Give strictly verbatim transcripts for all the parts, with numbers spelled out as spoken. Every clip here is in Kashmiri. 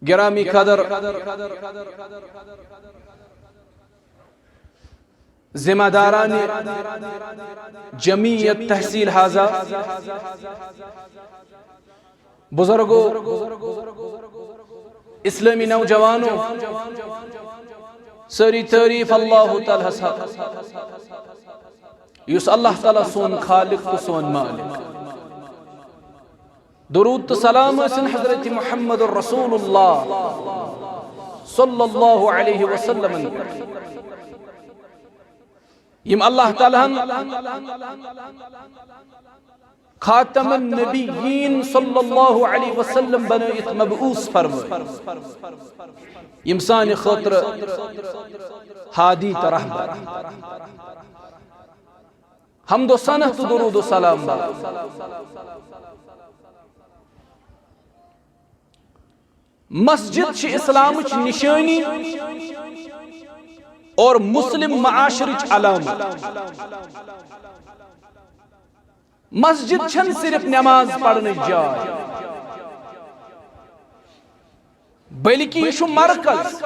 گرامی قدر ذمہ داران جمعیت تحصیل حاضہ، بزرگو، اسلامی نوجوانو، سٲری تعریف اللہ تعالیٰ ہس حق، یُس اللہ تعالیٰ سون خالق تہٕ سون مالک۔ درود تہٕ سلام ٲسِن حضرت محمد رسول اللہ صلی اللہ علیہ وسلم پٮ۪ٹھ، یِم اللہ تعالیٰ ہن خاتم النبیین صلی اللہ علیہ وسلم بنٲیِتھ مبعوث فرمٲے، یِم سانہِ خٲطرٕ ہادی تہٕ رہبر۔ حمد و ثنا تہٕ درود و سلام با۔ مسجد چھِ اسلامٕچ نشٲنی اور مسلم معاشرٕچ علامت۔ مسجد چھنہٕ صرف نماز پرنٕچ جاے، بلکہ یہِ چھُ مرکز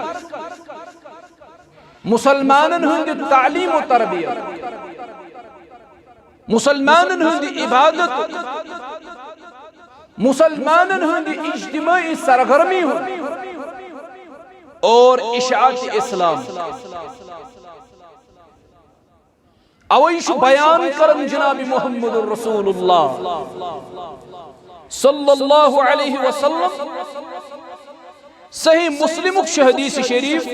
مسلمانن ہٕنٛدِ تعلیم و تربیت، مسلمانن ہٕنٛدِ عبادت، مسلمانن ہٕنٛدِ اجتماعی سرگرمی ہُنٛد اور اشاعت اسلام۔ اوے چھُ بیان کران جناب محمد رسول اللہ صلی اللہ علیہ وسلم۔ صحیح مسلمُک چھُ حدیث شریف،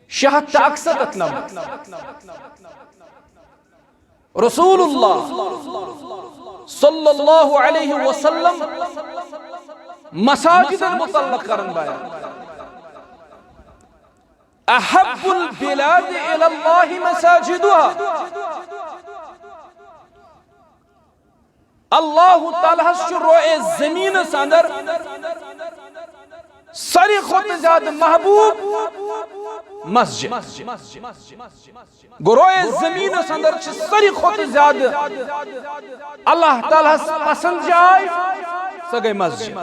شےٚ ہتھ تہٕ اکسَتتھ نمبر۔ رسول اللہ صلی اللہ علیہ وسلم مساجدن متعلق کران بیان۔ احب البلاد الی اللہ مساجدها۔ اللہ تعالیٰ ہس چھُ روئے زمینس اندر ساروی کھۄتہٕ زیادٕ محبوب مسجد۔ گوٚو روئے زمینس اندر چھِ ساروی کھۄتہٕ زیادٕ اللہ تعالیٰ ہس پسند جاے، سۄ گٔے مسجد۔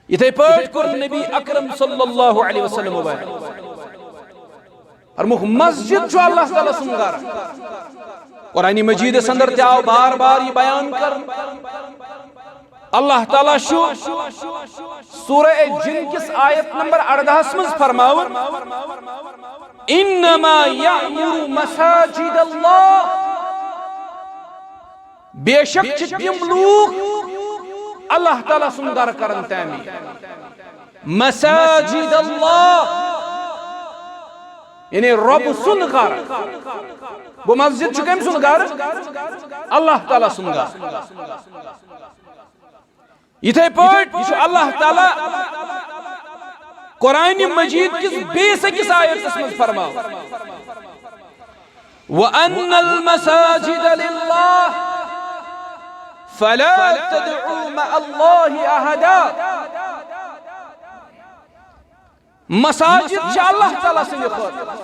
یِتھے پٲٹھۍ کوٚر نبی اکرم صلی اللہ علیہ وسلم بیان۔ فرمووُکھ، مسجد چھُ اللہ تعالیٰ سُنٛد گرٕ۔ قرآن مجیدس اندر تہِ آو بار بار یہِ بیان کرنہٕ۔ اللہ تعالیٰ چھُ سورہ جن کِس آیت نمبر اردہس منٛز فرماوان، انما یعمر مساجد اللہ، بے شک چھِ تِم لوٗکھ اللہ تعالیٰ سُنٛد گرٕ کران تعمیٖر۔ مساجد اللہ، یعنی رۄب سُنٛد گرٕ۔ گوٚو مسجد چھُ کٔمۍ سُنٛد گرٕ؟ اللہ تعالیٰ سُنٛد گرٕ۔ یِتھے پٲٹھۍ یہِ چھُ اللہ تعالیٰ قرآن مجید کِس بیٚیِس أکِس آیتس منٛز فرماوان، وَأَنَّ الْمَسَاجِدَ لِلَّهِ فَلَا تَدْعُوا مَعَ اللَّهِ أَحَدًا۔ مساجد چھِ اللہ تعالیٰ سٕنٛدِ خٲطرٕ۔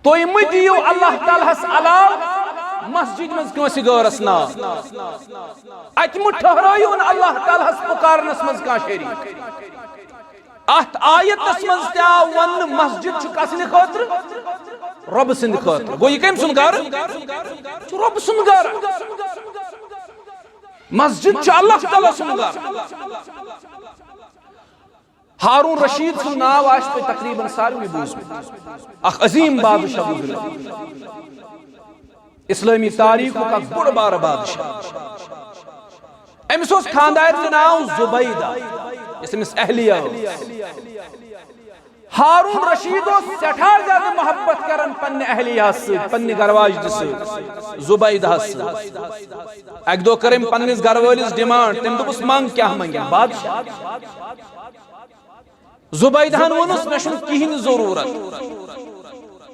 تُہۍ مہٕ دِیِو اللہ تعالیٰ ہس علاوٕ مسجد منٛز کٲنٛسہِ غٲرس ناو۔ اتہِ مہٕ ٹھہرٲیِو نہٕ اللہ تعالیٰ ہس پُکارنس منٛز کانٛہہ شریٖک۔ اتھ آیتس منٛز تہِ آو وننہٕ، مسجد چھُ کسنہِ خٲطرٕ؟ رۄبہٕ سٕنٛدِ خٲطرٕ۔ گوٚو، یہِ کٔمۍ سُنٛد گرٕ؟ چھُ رۄبہٕ سُنٛد گرٕ۔ مسجد چھُ اللہ تعالیٰ سُنٛد گرٕ۔ ہارون رشید سُنٛد ناو آسہِ تۄہہِ تقریباً ساروٕے بوٗزمُت۔ اکھ عظیٖم بادشاہ گُزریومُت۔ اسلٲمی تاریخُک اکھ بوٚڑ بارٕ بادشاہ۔ أمِس اوس خانٛدارِ ناو زُبیدہ، یۄس أمِس اہلیہ ٲس۔ ہارون رشید اوس سٮ۪ٹھاہ زیادٕ محبت کران پننہِ اہلیہ سۭتۍ، پننہِ گرواجدِ سۭتۍ، زُبیدہ سۭتۍ۔ اکہِ دۄہ کٔر أمۍ پننِس گرٕ وٲلِس demand، تٔمۍ دوٚپُس، "منٛگ، کیٛاہ منٛگکھ؟" بادشاہ۔ زُبیدہن ووٚنُس، "مےٚ چھُنہٕ کِہیٖنۍ ضروٗرت،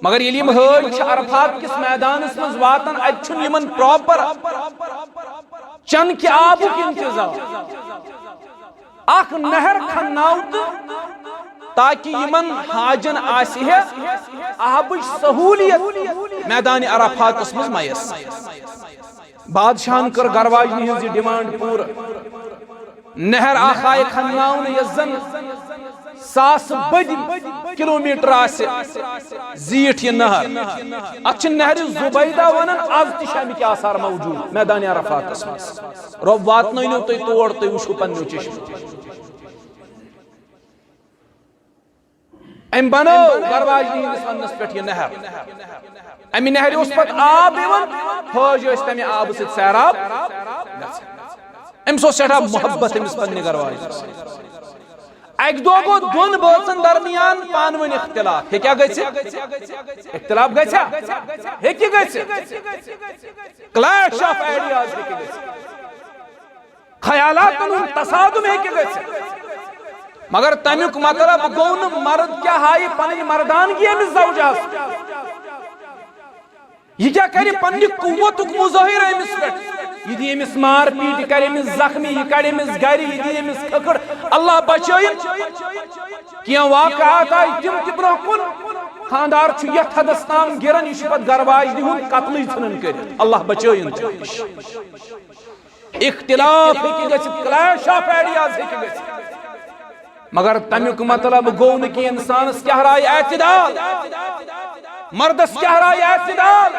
مگر ییٚلہِ یِم حٲج چھِ عرفات کِس میدانس منٛز واتان، اتہِ چھُنہٕ یِمن proper چنہٕ کہِ آبُک انتظام۔ اکھ نہر کھنناو تہٕ تاکہِ یِمن حاجن آسہِ ہے آبٕچ سہوٗلیت میدان عرفاتس منٛز میسر۔" بادشاہن کٔر گرواجنہِ ہٕنٛز یہِ ڈیمانڈ پوٗرٕ۔ نہر آخایہِ کھنناونہٕ، یۄس زن ساس بٔدۍ کلومیٹر آسہِ، زیٖٹھ یہِ نہر۔ اتھ چھِ نہرِ زبیدہ ونان، از تہِ چھِ امِکۍ آثار موجود میدان عرفاتس منٛز۔ رۄب واتنٲونو تُہۍ تور، تُہۍ وٕچھِو پننیو چشمو۔ أمۍ بنٲو گرواجنہِ ہٕنٛدِس وننس پٮ۪ٹھ یہِ نہر۔ امہِ نہرِ اوس پتہٕ آب یِوان، حٲج ٲسۍ تمہِ آبہٕ سۭتۍ سیراب گژھان۔ أمِس اوس سٮ۪ٹھاہ محبت أمِس پننہِ گرواجنہِ سۭتۍ۔ اکہِ دۄہ گوٚو دۄن بٲژن درمیان پانہٕ ؤنۍ اختلاف۔ ہیٚکیٛاہ گٔژھِتھ؟ اختلاف گژھیٛا؟ ہیٚکہِ گٔژھِتھ۔ Clash of ideas ہیٚکہِ گٔژھِتھ۔ خیالاتن ہُنٛد تصادم ہیٚکہِ گٔژھِتھ، مگر تمیُک مطلب گوٚو نہٕ مرد کیٛاہ ہایہِ پنٕنۍ مردانگی أمِس زوجہس۔ یہِ کیٛاہ کرِ پننہِ قوتُک مظٲہرٕ أمِس پٮ۪ٹھ؟ یہِ دِیہِ أمِس مار پیٖٹ، یہِ کرِ أمِس زخمی، یہِ کڑِ أمِس گرِ، یہِ دِیہِ أمِس کھٔکھٕڑ۔ اللہ بچٲیِن۔ کینٛہہ واقعات آیہِ تِم تہِ برونٛہہ کُن، خانٛدار چھُ یتھ حدس تام گِران، یہِ چھُ پتہٕ گرٕ واجنہِ ہُنٛد قتلٕے ژھٕنان کٔرِتھ۔ اللہ بچٲیِن تِمن نِش۔ اختلاف ہیٚکہِ گٔژھِتھ، clash of ideas ہیٚکہِ گٔژھِتھ، مگر تمیُک مطلب گوٚو نہٕ کہِ انسانس کیٛاہ راے اعتدال، مردس کیٛاہ راے اعتدال۔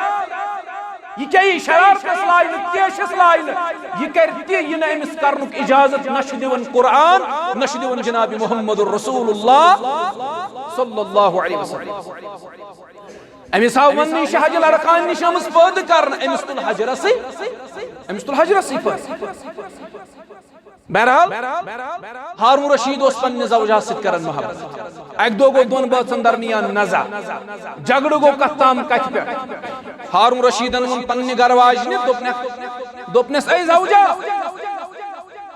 یہِ کیٛاہ یی شرارتس لاینہٕ، کیشس لاینہٕ؟ یہِ کرِ تہِ، یہِ نہٕ أمِس کرنُک اجازت نہ چھُ دِوان قرآن، نہ چھُ دِوان جناب محمد رسول اللہ صلی اللہ علیہ وسلم۔ أمِس آو وننہٕ، یہِ چھِ حجر ارقام نِش آمٕژ پٲدٕ کرنہٕ، أمِس تُل حجرسٕے، أمِس تُل حجرسٕے پٲدٕ۔ بہرحال، ہارون رشید اوس پننہِ زوجہ سۭتۍ کران محبت۔ اکہِ دۄہ گوٚو دۄن بٲژن درمیان نزا، جھگڑٕ گوٚو کتھ تام کتھِ پٮ۪ٹھ۔ ہارون رشیدن ووٚن پننہِ گرٕ واجنہِ، دوٚپنس، دوٚپنس، اے زوجہ،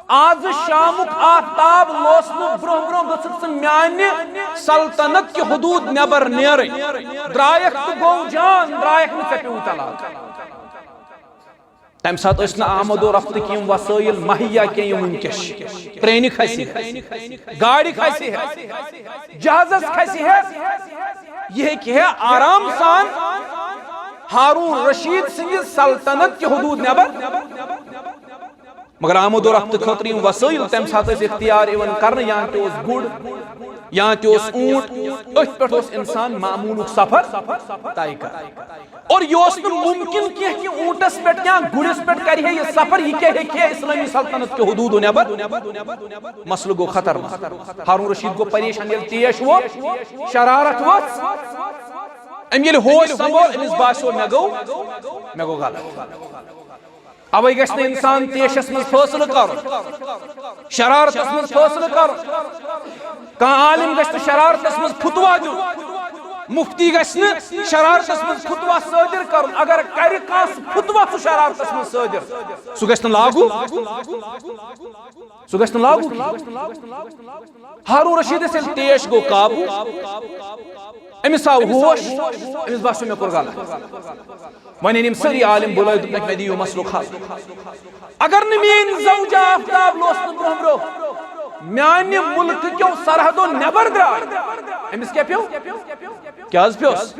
آز شامُک آفتاب لوسنہٕ برونٛہہ برونٛہہ گٔژھٕکھ ژٕ میانہِ سلطنت کہِ حدوٗد نٮ۪بر نیرٕنۍ۔ درٛایکھ تہٕ گوٚو جان، درٛایکھ نہٕ، ژےٚ پیوٚوُے طلاق۔ تمہِ ساتہٕ ٲسۍ نہٕ آمد و رفتٕکۍ یِم وسٲیِل مہیا کینٛہہ یِم وٕنکیٚس چھِ۔ ٹرینہِ کھسہِ ہے، گاڑِ کھسہِ ہے، جہازس کھسہِ ہے، یہِ ہیٚکہِ ہے آرام سان ہارون رشید سٕنٛدِ سلطنت کہِ حدوٗد نٮ۪بر۔ مگر آمد و رفت خٲطرٕ یِم وسٲیِل تمہِ ساتہٕ ٲسۍ اختیار یِوان کرنہٕ، یا تہِ اوس گُر، یا تہِ اوس اوٗنٹ، أتھۍ پٮ۪ٹھ اوس انسان معموٗلُک سفر طے کران۔ اور یہِ اوس نہٕ مُمکِن کینٛہہ کہِ اوٗنٹس پٮ۪ٹھ یا گُرِس پٮ۪ٹھ کرِ ہے یہِ سفر، یہِ کیٛاہ ہیٚکہِ ہے اسلٲمی سلطنت کہِ حدوٗدو نٮ۪بر؟ مسلہٕ گوٚو خطرناک۔ ہارون رشید گوٚو پریشان، ییٚلہِ تیش ووت، شرارت ؤژھ، أمۍ ییٚلہِ ہوش سنبھول، أمِس باسیو، مےٚ گوٚو، مےٚ گوٚو غلط۔ اوے گژھِ نہٕ انسان تیشس منٛز فٲصلہٕ کرُن، شرارتس منٛز فٲصلہٕ کرُن۔ کانٛہہ عالم گژھِ نہٕ شرارتس منٛز فتوا دیُن، مفتی گژھِ نہٕ شرارتس منٛز فتوا صٲدر کرُن۔ اگر کرِ کانٛہہ سُہ فتوا سُہ شرارتس منٛز صٲدر، سُہ گژھِ نہٕ لاگو، سُہ گژھِ نہٕ لاگو کینٛہہ۔ ہارون رشیدس ییٚلہِ تیش گوٚو قابو، أمِس آو ہوش، أمِس باسیو، مےٚ کوٚر غلط۔ وۄنۍ أنۍ یِم سٲری عالم بُلٲوِتھ، دوٚپنکھ، مےٚ دِیِو مسلُک حل۔ اگر نہٕ میٲنۍ زوجہ آفتاب لوسنہٕ برونٛہہ برونٛہہ میانہِ مُلکہٕ کیو سرحدو نٮ۪بر درٛاے، أمِس کیٛاہ پیوٚو؟ کیٛاہ حظ پیوٚس؟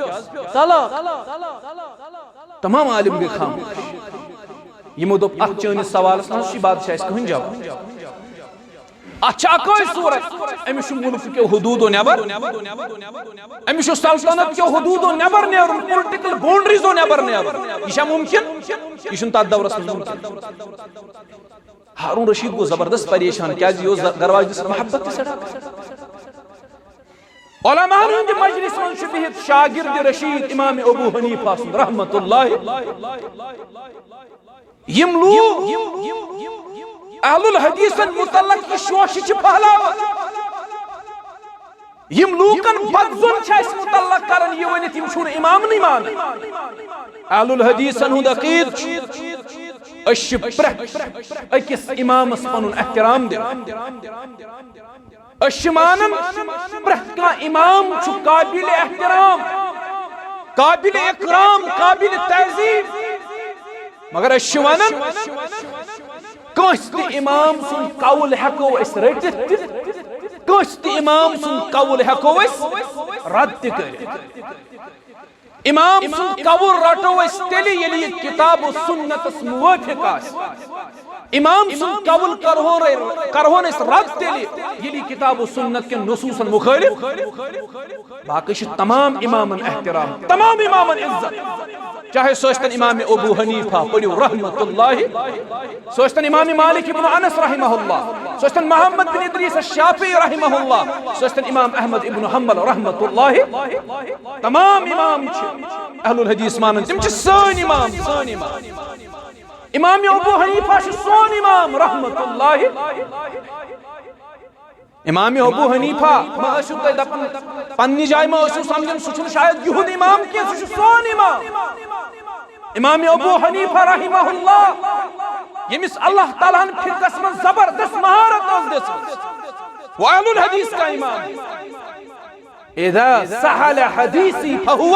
طلاق۔ تمام عالم گٔے خاموش۔ یِمو دوٚپ، اتھ چٲنِس سوالس نہ حظ چھُ بادشاہ اَسہِ کٕہٕنۍ جواب۔ اتھ چھِ اکٲے صورت، أمِس چھُ مُلکہٕ کیو حدوٗدو نٮ۪بر، أمِس چھُ سلطنت کیو حدوٗدو نٮ۪بر نیرُن، پُلٹِکل باونڈریٖزو نٮ۪بر نیرُن۔ یہِ چھا مُمکِن؟ یہِ چھُنہٕ تتھ دورس منٛز مُمکِن۔ ہارون رشید گوٚو زبردست پریشان، کیازِ یہِ اوس گرواجنہِ سۭتۍ محبت تہِ سٮ۪ٹھاہ۔ علماء ہٕنٛدِ مجلس منٛز چھُ بِہِتھ شاگرد رشید امام ابو حنیفہ سُنٛد رحمت اللہ۔ یِم لوٗکھ اہل الحدیثن متعلق یہِ شوشہِ چھِ پھہلاوان، یِم لوٗکن بدظن چھِ اَسہِ متعلق کران، یہِ ؤنِتھ یِم چھُنہٕ امامنٕے مانان۔ اہل الحدیثن ہُنٛد عقیدٕ چھُ، أسۍ چھِ پرٛٮ۪تھ أکِس امامس پنُن احترام دِوان۔ أسۍ چھِ مانان پرٛٮ۪تھ کانٛہہ امام چھُ قابل احترام، قابل اکرام، قابل تعظیم۔ مگر أسۍ چھِ ونان، کٲنٛسہِ تہِ امام سُنٛد قول ہٮ۪کو أسۍ رٔٹِتھ تہِ، کٲنٛسہِ تہِ امام سُنٛد قول ہٮ۪کو أسۍ رد تہِ کٔرِتھ۔ امام سُنٛد قول رٹو أسۍ تیٚلہِ، ییٚلہِ یہِ کتاب و سنتس موافق آسہِ۔ امام سُنٛد قول کرہون، کرہون أسۍ رد تیٚلہِ، ییٚلہِ یہِ کتاب و سنت کٮ۪ن نصوصن مخالف۔ باقٕے چھُ تمام امامن احترام، تمام امامن عزت، چاہے سُہ ٲسۍتن امام ابو حنیفہ، پٔرِو رحمت اللہ، سُہ ٲسۍتن امام مالک ابن انس رحمہ اللہ، سُہ ٲسۍتن محمد بن ادریس الشافعی رحمہ اللہ، سُہ ٲسۍتن امام احمد ابن حنبل رحمت اللہ۔ تمام امام چھِ اہل الحدیث مانان، تِم چھِ سٲنۍ امام، سٲنۍ امام۔ امام ابو حنیفہ چھُ سون امام رحمت اللہ۔ امام ابو حنیفہ ما ٲسِو تُہۍ دپان، پننہِ جایہِ ما ٲسِو سمجھان، سُہ چھُنہٕ شاید یِہُنٛد امام کینٛہہ، سُہ چھُ سون امام۔ امام ابو حنیفہ رحمہ اللہ، ییٚمِس اللہ تعالیٰ ہن فقہس منٛز زبردست مہارت ٲس دِژمٕژ، وہ اہل الحدیث کا امام۔ اذا صح حدیثی فہو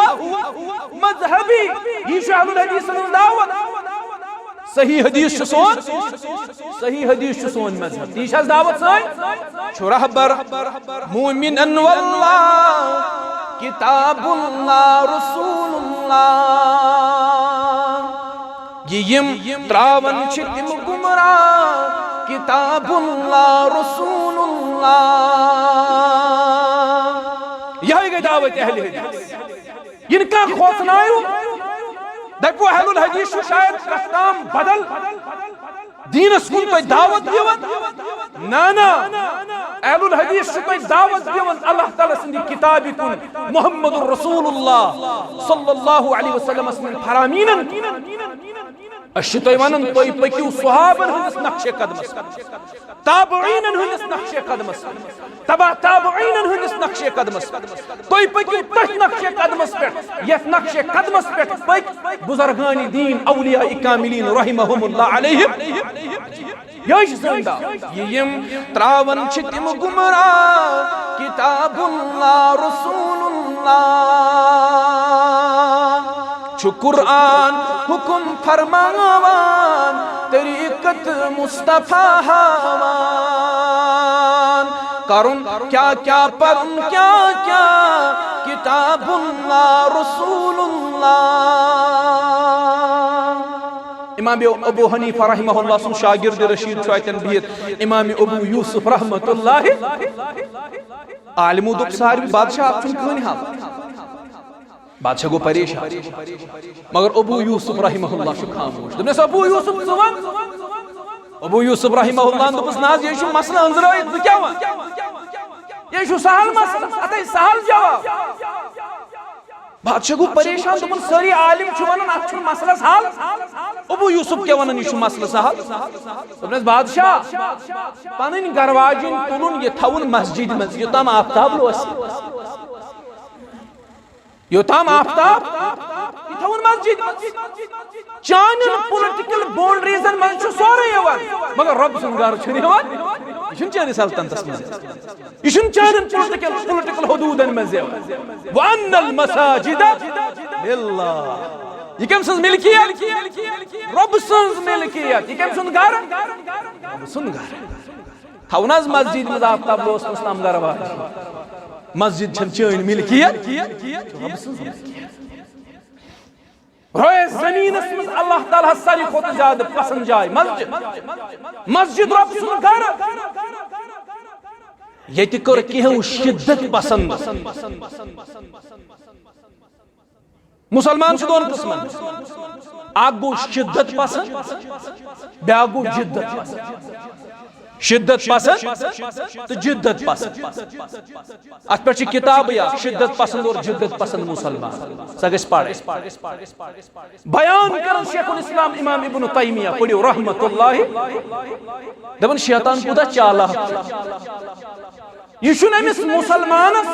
مذہبی، یہِ چھُ اہل الحدیث ہٕنٛز دعوت۔ صحیح حدیث چھُ سون، صحیح حدیث چھُ سون مذہب۔ یہِ چھِ اَسہِ دعوت سٲنۍ، چھُ رہبر مومنن واللہ، کتاب اللہ رسول اللہ۔ یہِ یِم تراوان چھِ تِم گمراہ، کتاب اللہ رسول اللہ۔ یہے گٔے دعوت اہل حدیث۔ یِن کانٛہہ کھوژنایو، دپو اہل الحدیث چھُ شاید کتھ تام بدل، دینس کُن تۄہہِ دعوت دِوان۔ نہ، نہ، اہل الحدیث چھُ تۄہہِ دعوت دِوان اللہ تعالیٰ سٕنٛدِ کتابہِ کُن، محمد رسول اللہ صلی اللہ علیہ وسلم سٕنٛدٮ۪ن فرامینن کُن۔ أسۍ چھِ تۄہہِ ونان، تُہۍ پٔکِو صحابن ہٕنٛدِس نقشے قدمس پٮ۪ٹھ، تابعینن ہٕنٛدِس نقشے قدمس پٮ۪ٹھ، تبع تابعینن ہٕنٛدِس نقشے قدمس پٮ۪ٹھ۔ تُہۍ پٔکِو تٔتھۍ نقشے قدمس پٮ۪ٹھ، یتھ نقشے قدمس پٮ۪ٹھ پٔکۍ بزرگان دین، اولیاء کاملین رحمہم اللہ علیہم۔ یہِ چھِ سٲنۍ دعوت۔ یہِ یِم تراوان چھِ تِم گمراہ، کتاب اللہ رسول اللہ۔ چھُ قرآن حکم فرماوان، طریقت مصطفیٰ ہاوان۔ کرُن کیا کیا، پرُن کیا کیا، کتاب اللہ رسول اللہ۔ امام ابو حنیفہ رحمہ اللہ سُنٛد شاگرد رشید چھُ اتٮ۪ن بِہِتھ، امام ابو یوسف رحمت اللہ۔ عالمو دوٚپ ساروی، بادشاہ، اتھ چھُنہٕ کٕہٕنۍ حل۔ بادشاہ گوٚو پریشان۔ مگر ابو یوسف رحمہ اللہ چھُ خاموش۔ دوٚپنس، ابو یوسف، ژٕ وَن۔ ابو یوسف رحمہ اللہ دوٚپُس، نہ حظ، یہِ چھُ مسلہٕ أنٛزرٲیِتھ، بہٕ کیٛاہ وَنہٕ؟ یہِ چھُ سہل مسلہٕ، اَتھ ہے سہل جواب۔ بادشاہ گوٚو پریشان، دوٚپُن، سٲری عالم چھِ وَنان، اَتھ چھُنہٕ مسلس حل۔ ابو یوسف کیٛاہ وَنان، یہِ چھُ مسلہٕ سہل؟ دوٚپنس، بادشاہ، پنٕنۍ گرواجِنۍ تُلُن، یہِ تھاوُن مسجدِ منٛز، یوٚتام آفتاب لوسہِ۔ یوٚتام آفتاب، یہِ تھاوُن مسجد منٛز۔ چانٮ۪ن پُلٹِکل باونڈریٖزن منٛز چھُ سورُے یِوان، مگر رۄب سُنٛد گرٕ چھُنہٕ یِوان۔ یہِ چھُنہٕ چٲنِس سلطنتس منٛز۔ یہِ چھُنہٕ چانٮ۪ن پُلٹِکل، پُلٹِکل حدوٗدن منٛز یِوان۔ وَأَنَّ الْمَسَاجِدَ لِلَّهِ۔ یہِ کٔمۍ سٕنٛز مِلکیت؟ رۄب سٕنٛز مِلکیت۔ یہِ کٔمۍ سُنٛد گرٕ؟ رۄب سُنٛد گرٕ۔ تھاوُن حظ مسجد منٛز آفتاب لوسنس تام دروازٕ۔ مسجد چھنہٕ چٲنۍ ملکیت، چھِ رۄب سٕنٛز ملکیت۔ رویے زمینس منٛز اللہ تعالیٰ ہس ساروی کھۄتہٕ زیادٕ پسند جاے مسجد۔ مسجد رۄب سُنٛد گرٕ۔ ییٚتہِ کٔر کینٛہو شدت پسند۔ مسلمان چھِ دۄن قٕسمن۔ اکھ گوٚو شدت پسند، بیاکھ گوٚو جدت پسند۔ شدت پسند تہٕ جدت پسند۔ اتھ پٮ۪ٹھ چھِ کتابٕے اکھ، شدت پسند اور جدت پسند مسلمان۔ سۄ گژھِ پرٕنۍ۔ بیان کران شیخ الاسلام امام ابن تیمیہ، پٔرِو رحمت اللہ، دپان شیطان کوٗتاہ چالاک چھُ۔ یہِ چھُنہٕ أمِس مسلمانس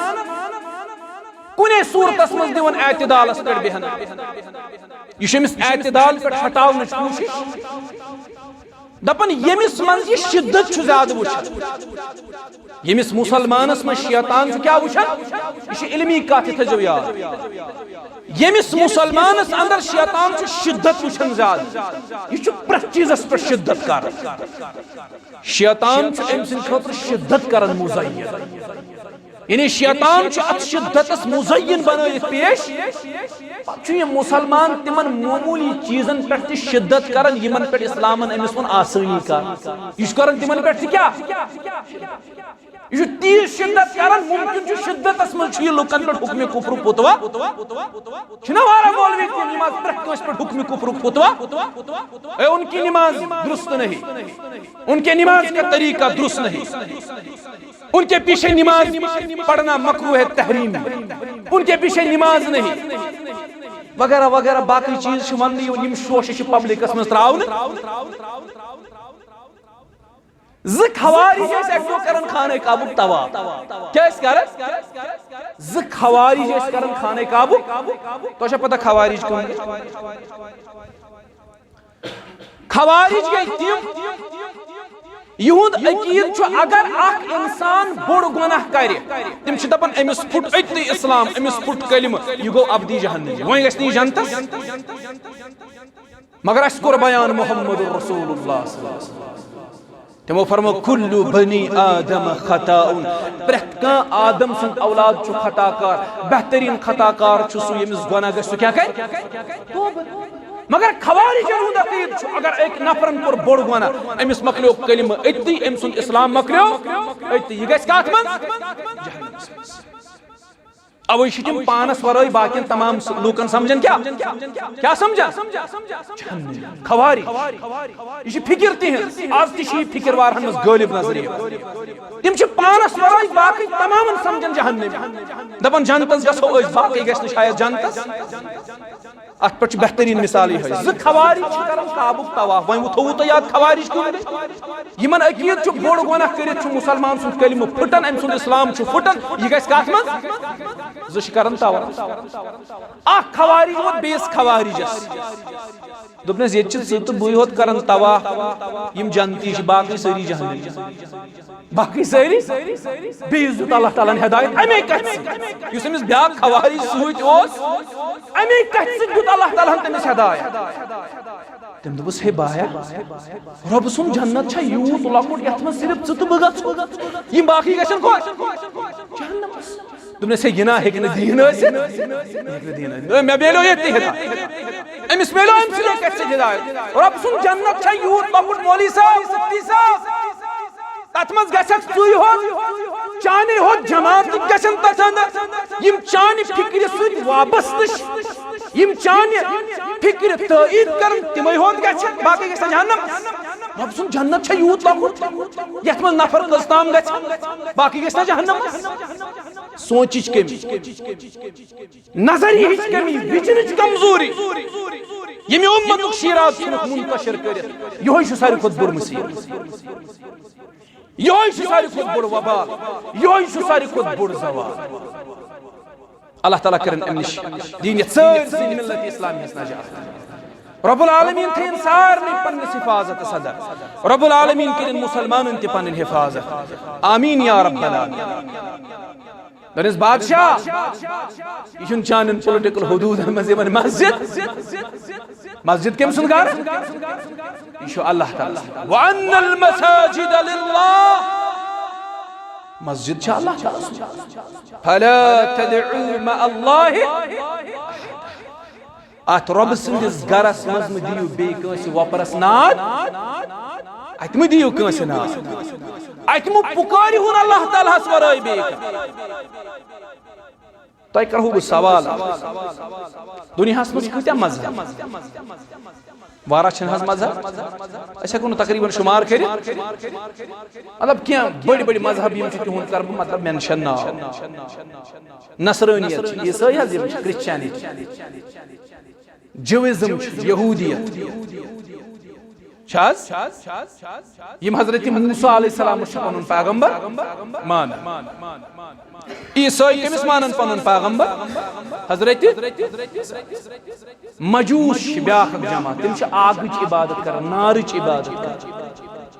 کُنے صورتس منٛز دِوان اعتدالس پٮ۪ٹھ بیہنہٕ۔ یہِ چھُ أمِس اعتدال پٮ۪ٹھ ہٹاونٕچ کوٗشش۔ دپان ییٚمِس منٛز یہِ شدت چھُ زیادٕ وٕچھان، ییٚمِس مسلمانس منٛز شیطان چھُ کیٛاہ وٕچھان، یہِ چھِ علمی کتھ، یہِ تھٲیزیو یاد۔ ییٚمِس مسلمانس اندر شیطان چھُ شدت وٕچھان زیادٕ، یہِ چھُ پرٛٮ۪تھ چیٖزس پٮ۪ٹھ شدت کران۔ شیطان چھُ أمۍ سٕنٛدِ خٲطرٕ شدت کران مزین۔ یعنی شیطان چھُ اتھ شدتس مزین بنٲوِتھ پیش۔ پتہٕ چھُ یہِ مسلمان تِمن معموٗلی چیٖزن پٮ۪ٹھ تہِ شدت کران، یِمن پٮ۪ٹھ اسلامن أمِس ووٚن آسٲنی کر۔ یہِ چھُ کران تِمن پٮ۪ٹھ تہِ کیٛاہ؟ یہِ چھُ تیٖژ شدت کران، ممکن چھُ شدتس منٛز چھُ یہِ لُکن پٮ۪ٹھ حکمِ کفر فتوا۔ چھِنہ واریاہ مولوی تِم، یِم آز پرٛٮ۪تھ کٲنٛسہِ پٮ۪ٹھ حکمِ کفرُک فتوا۔ اے، ان کی نماز درست نہیں، ان کے نماز کا طریقہ درست نہیں، ان کے پیچھے نماز پڑھنا مکروہ ہے، تحریم ہے، ان کے پیچھے نماز نہیں، وغیرہ وغیرہ باقی چیز چھِ وننہٕ یِوان، یِم شوشہِ چھِ پبلکس منٛز تراونہٕ۔ زٕ خوارج ٲسۍ اَکہِ دۄہ کران خانہ کعبُک طواف۔ کیٛاہ ٲسۍ کران؟ زٕ خوارج ٲسۍ کران خانہ کعبُک۔ تۄہہِ چھا پتہ خوارج کٕم گٔے؟ خوارج گٔے تِم، یِہُنٛد عقیٖد چھُ، اگر اکھ انسان بوٚڑ گۄناہ کرِ، تِم چھِ دپان، أمِس پھُٹ أتنٕے اسلام، أمِس پھُٹ کلمہٕ، یہِ گوٚو ابدی جہنمی، وۄنۍ گژھِ نہٕ یہِ جنتس۔ مگر اَسہِ کوٚر بیان محمد رسول اللہ صلی اللہ علیہ وسلم۔ تِمو فرمو، "کل بنی آدم خطاؤن"، پرٛٮ۪تھ کانٛہہ آدم سُنٛد اولاد چھُ خطا کار، بہتریٖن خطا کار چھُ سُہ ییٚمِس گۄناہ گژھِ، سُہ کیٛاہ کرِ؟ توبہٕ۔ مگر خوارجن ہُنٛد عقیٖد چھُ، اگر أکۍ نفرن کوٚر بوٚڑ گۄناہ، أمِس مۄکلیو کلمہٕ أتھی، أمۍ سُنٛد اسلام مۄکلیو أتھی، یہِ گژھِ کتھ منٛز؟ جہنمس منٛز۔ اوے چھِ تِم پانس ورٲے باقین تمام س-، لوٗکن سمجھان کیٛاہ؟ کیٛاہ سمجھان؟ جہنمی۔ خوارج۔ یہِ چھِ فکر تِہنٛز۔ از تہِ چھِ یہِ فکر وارہن منٛز غٲلب نظر یِوان۔ تِم چھِ پانس ورٲے باقٕے تمامن سمجھان جہنمی۔ دپان، جنتس گژھو أسۍ، باقٕے گژھِ نہٕ شاید جنتس۔ اتھ پٮ۪ٹھ چھِ بہتریٖن مثال یِہوٚے۔ زٕ خوارج چھِ کران کعبُک طواف۔ وۄنۍ وۄتھووُ تۄہہِ یاد خوارج کٕم گٔے؟ یِمن عقیٖد چھُ بوٚڑ گۄناہ کٔرِتھ چھُ مُسلمان سُنٛد کلمہٕ پھُٹان، أمۍ سُنٛد اسلام چھُ پھُٹان، یہِ گژھِ کتھ منٛز؟ زٕ چھِ کران طواف۔ اکھ خوارج ووت بیٚیِس خوارجس، دوٚپنس، "ییٚتہِ چھِ ژٕ تہٕ بٕے ہوت کران طواف، یِم جنتی چھِ، باقٕے سٲری جہنمی، باقٕے سٲری۔" بیٚیِس دیُت اللہ تعالیٰ ہن ہدایت امے کتھِ سۭتۍ، یُس أمِس بیٛاکھ خوارج سۭتۍ اوس، امے کتھِ سۭتۍ دیُت اللہ تعالیٰ ہن تٔمِس ہدایت۔ تٔمۍ دوٚپُس، "ہے بایا، رۄبہٕ سُنٛد جنت چھا یوٗت لۄکُٹ یتھ منٛز صرف ژٕ تہٕ بہٕ گژھو؟ یِم باقٕے گژھن کوٚت؟ جہنمس۔" دوٚپنس، "ہے، یہِ نا ہیٚکہِ نہٕ دیٖن ٲسِتھ، یہِ ہیٚکہِ نہٕ دیٖن ٲسِتھ۔" مےٚ میلیو ییٚتہِ تہِ ہدایت۔ أمِس میلیو اَمہِ سۭتۍ کَتہِ سۭتۍ ہدایت؟ رۄب سُنٛد جنت چھا یوٗت لۄکُٹ، مولوی صٲب، مفتی صٲب؟ تتھ منٛز گژھکھ ژٕے ہوت، چانے ہوت جماعت گژھن تتھ اندر، یِم چانہِ فکرِ سۭتۍ وابستہٕ چھِ، یِم چانہِ فکرِ تٲیید کرن، تِمے ہوت گژھن، باقٕے گژھن جہنم۔ رۄب سُنٛد جنت چھا یوٗت لۄکُٹ، یتھ منٛز نفر کٔژ تام گژھِ، باقٕے گژھِ نا جہنم؟ سونچٕچ کٔمی، نظریہٕچ کٔمی، وِجنٕچ کمزوری، ییٚمہِ اُمتُک شیٖراز ژھُنُکھ منتشر کٔرِتھ، یِہوٚے چھُ ساروی کھۄتہٕ بوٚڑ مُصیبت۔ یِہوٚے چھُ ساروی کھۄتہٕ بوٚڑ وبال، یِہوٚے چھُ ساروی کھۄتہٕ بوٚڑ زوال۔ اللہ تعالیٰ کٔرِن اَمہِ نِش دِنۍ یَتھ سٲرسٕے مِلت اِسلامی ہِنٛز نجات۔ رب العالمین تھٲیِن سارنٕے پننِس حفاظتس اندر۔ رب العالمین کٔرِن مُسلمانن تہِ پنٕنۍ حفاظت۔ آمین یا رب العالمین۔ دٔپنَس، بادشاہ، یہِ چھُنہٕ چانٮ۪ن political حدوٗدن منٛز یِوان مسجد۔ مسجد کٔمۍ سُنٛد گرٕ؟ یہِ چھُ اللہ تعالیٰ۔ وَأَنَّ الْمَسَاجِدَ لِلَّهِ۔ مسجد چھِ اللہ تعالیٰ سٕنٛز۔ فَلَا تَدْعُوا مَعَ اللَّهِ۔ اتھ رۄبہٕ سٕنٛدِس گرس منٛز مہٕ دِیِو بیٚیہِ کٲنٛسہِ وۄپرس ناد۔ اتہِ مہٕ دِیِو کٲنٛسہِ ناد۔ اتہِ مہٕ پُکٲرِہُن اللہ تعالیٰ ہس ورٲے بیٚیہِ کانٛہہ۔ تۄہہِ کرہو بہٕ سوال اکھ۔ دُنیاہس منٛز کۭتیاہ مذہب؟ واریاہ چھِنہٕ حظ مذہب؟ أسۍ ہٮ۪کو نہٕ تقریباً شُمار کٔرِتھ۔ مطلب، کینٛہہ بٔڑۍ بٔڑۍ مذہب یِم چھِ، تِہُنٛد کرٕ بہٕ، مطلب، mention ناو۔ نصرٲنیت چھِ، عیسٲے حظ یِم چھِ، Christianity۔ Judaism چھِ، یہوٗدیت چھِ حظ؟ یِم حضرت موسیٰ علیہ السلام چھِ پنُن پیغمبر مانان۔ عیسٲے کٔمِس مانان پنُن پیغمبر؟ حضرت مجوٗس چھِ بیٛاکھ اکھ جماعت، تِم چھِ آگٕچ عبادت کران، نارٕچ عبادت کران۔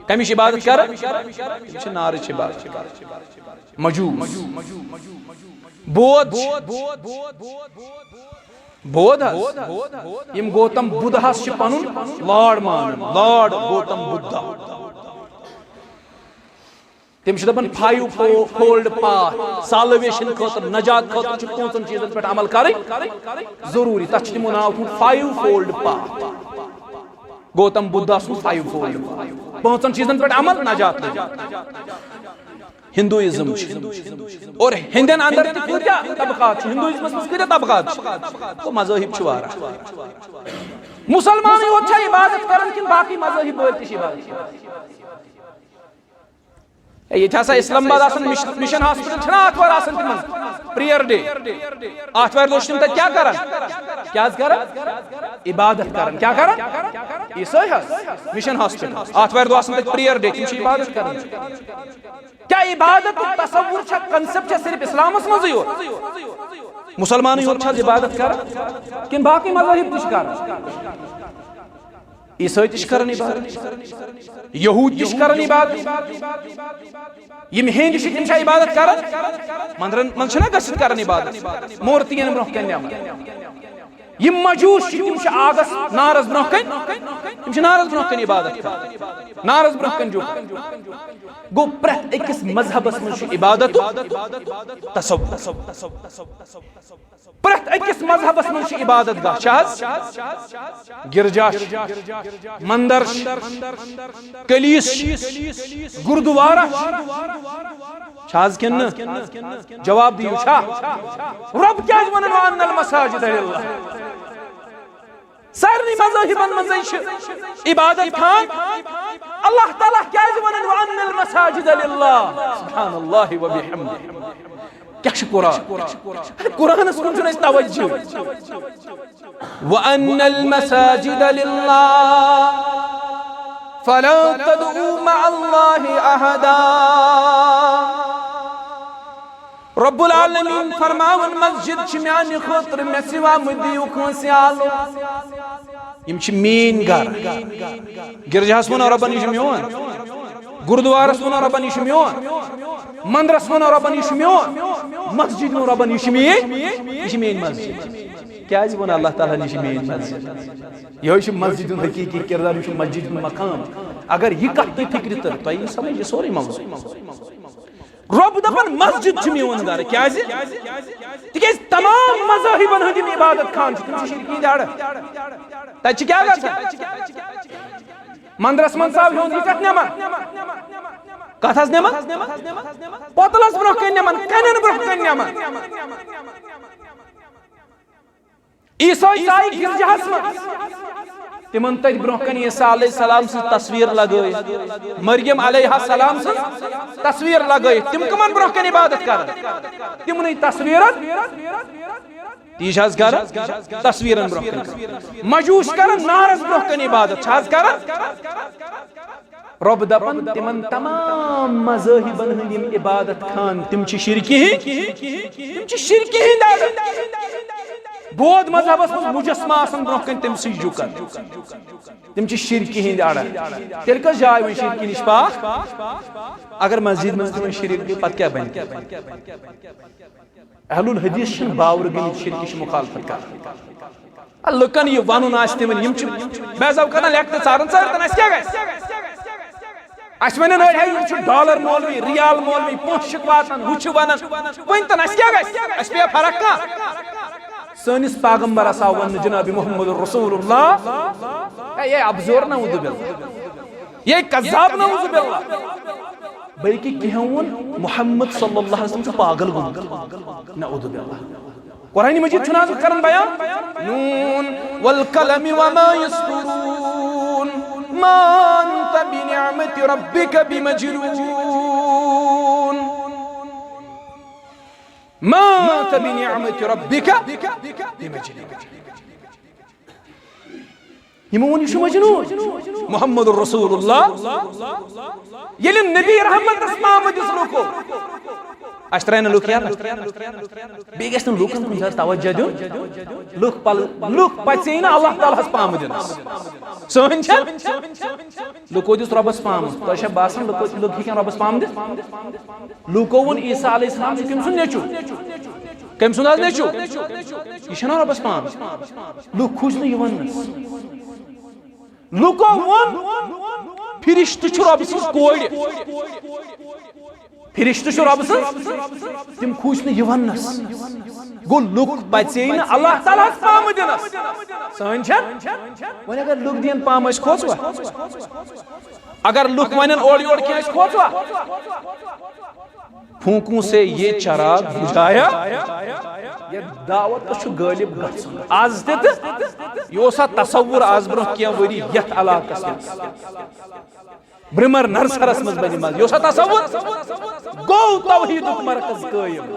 کمِچ عبادت کران؟ تِم چھِ نارٕچ عبادت کران۔ مجوٗس۔ بودھ چھِ۔ بودھ حظ۔ یِم گوتم بدھس چھِ پنُن Lord مانان، Lord گوتم بدھا۔ تِم چھِ دَپان فایو فولڈ پاتھ، سالویشن خٲطرٕ، نجات خٲطرٕ چھِ پانٛژن چیٖزن پٮ۪ٹھ عمل کرٕنۍ ضروٗری۔ تَتھ چھِ تِمو ناو تھوٚومُت فایو فولڈ پاتھ۔ گوتم بدھا سُنٛد فایو فولڈ پاتھ، پانٛژن چیٖزن پٮ۪ٹھ عمل، نجات۔ ہندوازم چھِ، اور ہندن اندر تہِ کۭتیاہ طبقات چھِ، ہندوازمس منٛز کۭتیاہ طبقات چھِ؟ گوٚو مذاہب چھِ واریاہ۔ مسلمانٕے یوت چھا عبادت کران کِنہٕ باقٕے مذاہب وٲلۍ تہِ چھِ عبادت کران؟ ہے، ییٚتہِ ہسا اسلام آباد آسان مش-، مشن ہاسپٹل چھُنہ آتھوار آسان تِمن پریئر ڈے؟ آتھوارِ دۄہ چھِ تِم تتہِ کیٛاہ کران؟ کیٛاہ حظ کران؟ عبادت کران۔ کیٛاہ کران؟ عیسٲے حظ۔ مشن ہاسپٹل، آتھوارِ دۄہ آسان تتہِ پریئر ڈے، تِم چھِ عبادت کران۔ کیٛاہ عبادت تصور چھا، کانسیپٹ چھا صرف اسلامس منٛزٕے یوت؟ مسلمانٕے یوت چھا عبادت کران کِنہٕ باقٕے مذاہب تہِ چھِ کران؟ عیسٲے تہِ چھِ کران عبادت، یہوٗد تہِ چھِ کران عبادت، یِم ہیٚنٛدۍ چھِ تِم چھا عبادت کران؟ مندرن منٛز چھِنہ گٔژھِتھ کران عبادت، مورتین برونٛہہ کنہِ نِوان۔ یِم مجوٗس چھِ تِم چھِ آگس نارس برونٛہہ کنہِ، تِم چھِ نارس برونٛہہ کنہِ عبادت کران، نارس برونٛہہ کنہِ جُکھ۔ گوٚو پرٛٮ۪تھ أکِس مذہبس منٛز چھُ عبادتُک تصور۔ پرٛٮ۪تھ أکِس مذہبس منٛز چھِ عبادت گاہ، چھِ حظ؟ گرجا چھِ، مندر چھِ، کلیس چھِ، گردوارہ چھِ، چھِ حظ کِنہٕ نہٕ؟ جواب دِیِو، چھا؟ رۄب کیٛازِ وَنان وَأَنَّ الْمَسَاجِدَ لِلَّهِ؟ سارنٕے مذاہبن منٛزٕے چھِ عبادت خان۔ اللہ تعالیٰ کیٛازِ وَنان وَأَنَّ الْمَسَاجِدَ لِلَّهِ؟ سبحان اللہ وبحمدہ۔ کیٛاہ چھُ قرآن؟ قرآنس کُن چھُنہٕ اَسہِ توجہ۔ وَأَنَّ الْمَسَاجِدَ لِلَّهِ فَلَا تَدْعُوا مَعَ اللَّهِ أَحَدًا۔ رب العالمین فرماوان، مسجد چھِ میانہِ خٲطرٕ، مےٚ سوا مہٕ دِیِو کٲنٛسہِ آلو۔ یِم چھِ میٲنۍ گرٕ۔ گرجاہس ووٚن رۄبن، یہِ چھُ میون۔ گردوارس ووٚن رۄبن، یہِ چھُ میون۔ مندرس ووٚن رۄبن، یہِ چھُ میون۔ مسجد ووٚن رۄبن، یہِ چھُ میٲنۍ، یہِ چھِ میٲنۍ مسجد۔ کیازِ ووٚن اللہ تعالیٰ ہن، یہِ چھِ میٲنۍ مسجد؟ یِہوٚے چھُ مسجد ہُنٛد حقیٖقی کردار، یہِ چھُ مسجد ہُنٛد مقام۔ اگر یہِ کتھ تُہۍ فکرِ تٔر، تۄہہِ یی سمجھ یہِ سورُے موضوع۔ رۄب دپان، مسجد چھِ میون گرٕ۔ کیازِ؟ تِکیازِ تمام مذاہبن ہٕنٛدۍ یِم عبادت خان چھِ، تِم چھِ شرکہِ ہٕنٛدۍ اڑٕ۔ تتہِ چھِ کیٛاہ گژھان؟ مندرس منٛز ژاو ہیوٚنٛد یہِ کتھ نِمن؟ کتھ حظ نِمن؟ پۄتلس برونٛہہ کنہِ نِمن، کنٮ۪ن برونٛہہ کنہِ نِمن۔ عیسٲے ژایہِ گرجاہس منٛز، تِمن تٔتھۍ برونٛہہ کنہِ عیسیٰ علیہ السلام سٕنٛز تصویر لگٲیِتھ، مریم علیہ السلام سٕنٛز تصویر لگٲیِتھ۔ تِم کٕمن برونٛہہ کنہِ عبادت کران؟ تِمنٕے تصویرن۔ تی چھِ حظ کران تصویرن برونٛہہ کنہِ۔ مجوٗس کران نارس برونٛہہ کنہِ عبادت، چھِ حظ کران؟ رۄب دپان، تِمن تمام مذاہبن ہٕنٛدۍ یِم عبادت خان، تِم چھِ شرکہِ ہٕنٛدۍ، تِم چھِ شرکہِ ہٕنٛدۍ اڑٕ۔ بود مذہبس منٛز مجسمہٕ آسان برونٛہہ کنہِ، تٔمۍ سٕے جُکن۔ تِم چھِ شرکہِ ہٕنٛدۍ اڑٕ۔ تیٚلہِ کۄس جاے وۄنۍ شرکہِ نِش پاک؟ اگر مسجد منٛز تہِ وۄنۍ شرک گٔے، پتہٕ کیٛاہ بنہِ؟ اہل الحدیث چھِنہٕ باورٕ گٔمٕتۍ شرکٕچ مخالفت کران۔ آ، لُکن یہِ ونُن آسہِ تِمن، یِم چھِ بعض اوقات لیکھتہٕ ژاران، ژٲرتن، اَسہِ کیٛاہ گژھِ؟ اَسہِ ونن أڑۍ، ہے، یِم چھِ ڈالر مولوی، ریال مولوی، پونٛسہٕ چھِکھ واتان، ہُہ چھُ ونان، ؤنۍ تن، اَسہِ کیٛاہ گژھِ؟ اَسہِ پیٚیہِ فرق کانٛہہ؟ سٲنِس پیغمبرس آو وننہٕ، جناب محمد رسول اللہ، ہے، یہِ ابزور، نعوذ باللہ، یہِ کذاب، نعوذ باللہ۔ بلکہ کینٛہہ ووٚن، محمد صلی اللہ علیہ وسلم چھُ پاگل گوٚمُت۔ نعوذ باللہ۔ قرآن مجید چھُنہٕ حظ کران بیان؟ نون والقلم وما يسطرون، ما انت بنعمة ربك بمجنون، ما انت بنعمة ربك بمجنون۔ یِمو ووٚن، یہِ چھُ مجنون۔ محمد رسول اللہ، ییٚلہِ نبی رحمتس پامہٕ دِژ لُکو، اَسہِ ترٛایہِ نہٕ لُکھ یَلہٕ۔ بیٚیہِ گژھِ نہٕ لُکن کُن زیادٕ توجہ دیُن۔ لُکھ پل-، لُکھ پژے نہٕ اللہ تعالیٰ ہس پامہٕ دِنس۔ سٲنۍ چھا؟ لُکو دِژ رۄبس پامہٕ۔ تۄہہِ چھا باسان لُکو، لُکھ ہیٚکن رۄبس پامہٕ دِتھ؟ لوٗکو ووٚن، عیسیٰ علیہ السلام چھُ کٔمۍ سُنٛد نیٚچوٗ؟ کٔمۍ سُنٛد حظ نیٚچوٗ؟ یہِ چھُنہ رۄبَس پانَس۔ لوٗکھ کھوٗژ نہٕ یہِ وَننَس۔ لوٗکو ووٚن، فرشتہٕ چھُ رۄبہٕ سٕنٛز کورِ۔ فرشتہٕ چھُ رۄبہٕ سٕنٛز، تِم کھوٗژۍ نہٕ یہِ وننس۔ گوٚو، لُکھ پژے نہٕ اللہ تعالیٰ ہس پامہٕ دِنس۔ سٲنۍ چھا؟ وۄنۍ اگر لُکھ دِن پامہٕ، أسۍ کھوژوا؟ اگر لُکھ ونن اورٕ یورٕ کینٛہہ، أسۍ کھوژوا؟ پھونکوں سے یہ چراغ بجھایا، یہ دعوت چھُ غٲلب گژھُن۔ از تہِ تہٕ یہِ اوس اَتھ تصور از برونٛہہ کینٛہہ ؤری یتھ علاقس منٛز۔ برمر نرسرس منٛز بنہِ مسجد۔ یہِ اوس اَتھ تصور؟ گوٚو توحیدُک مرکز قٲیِم۔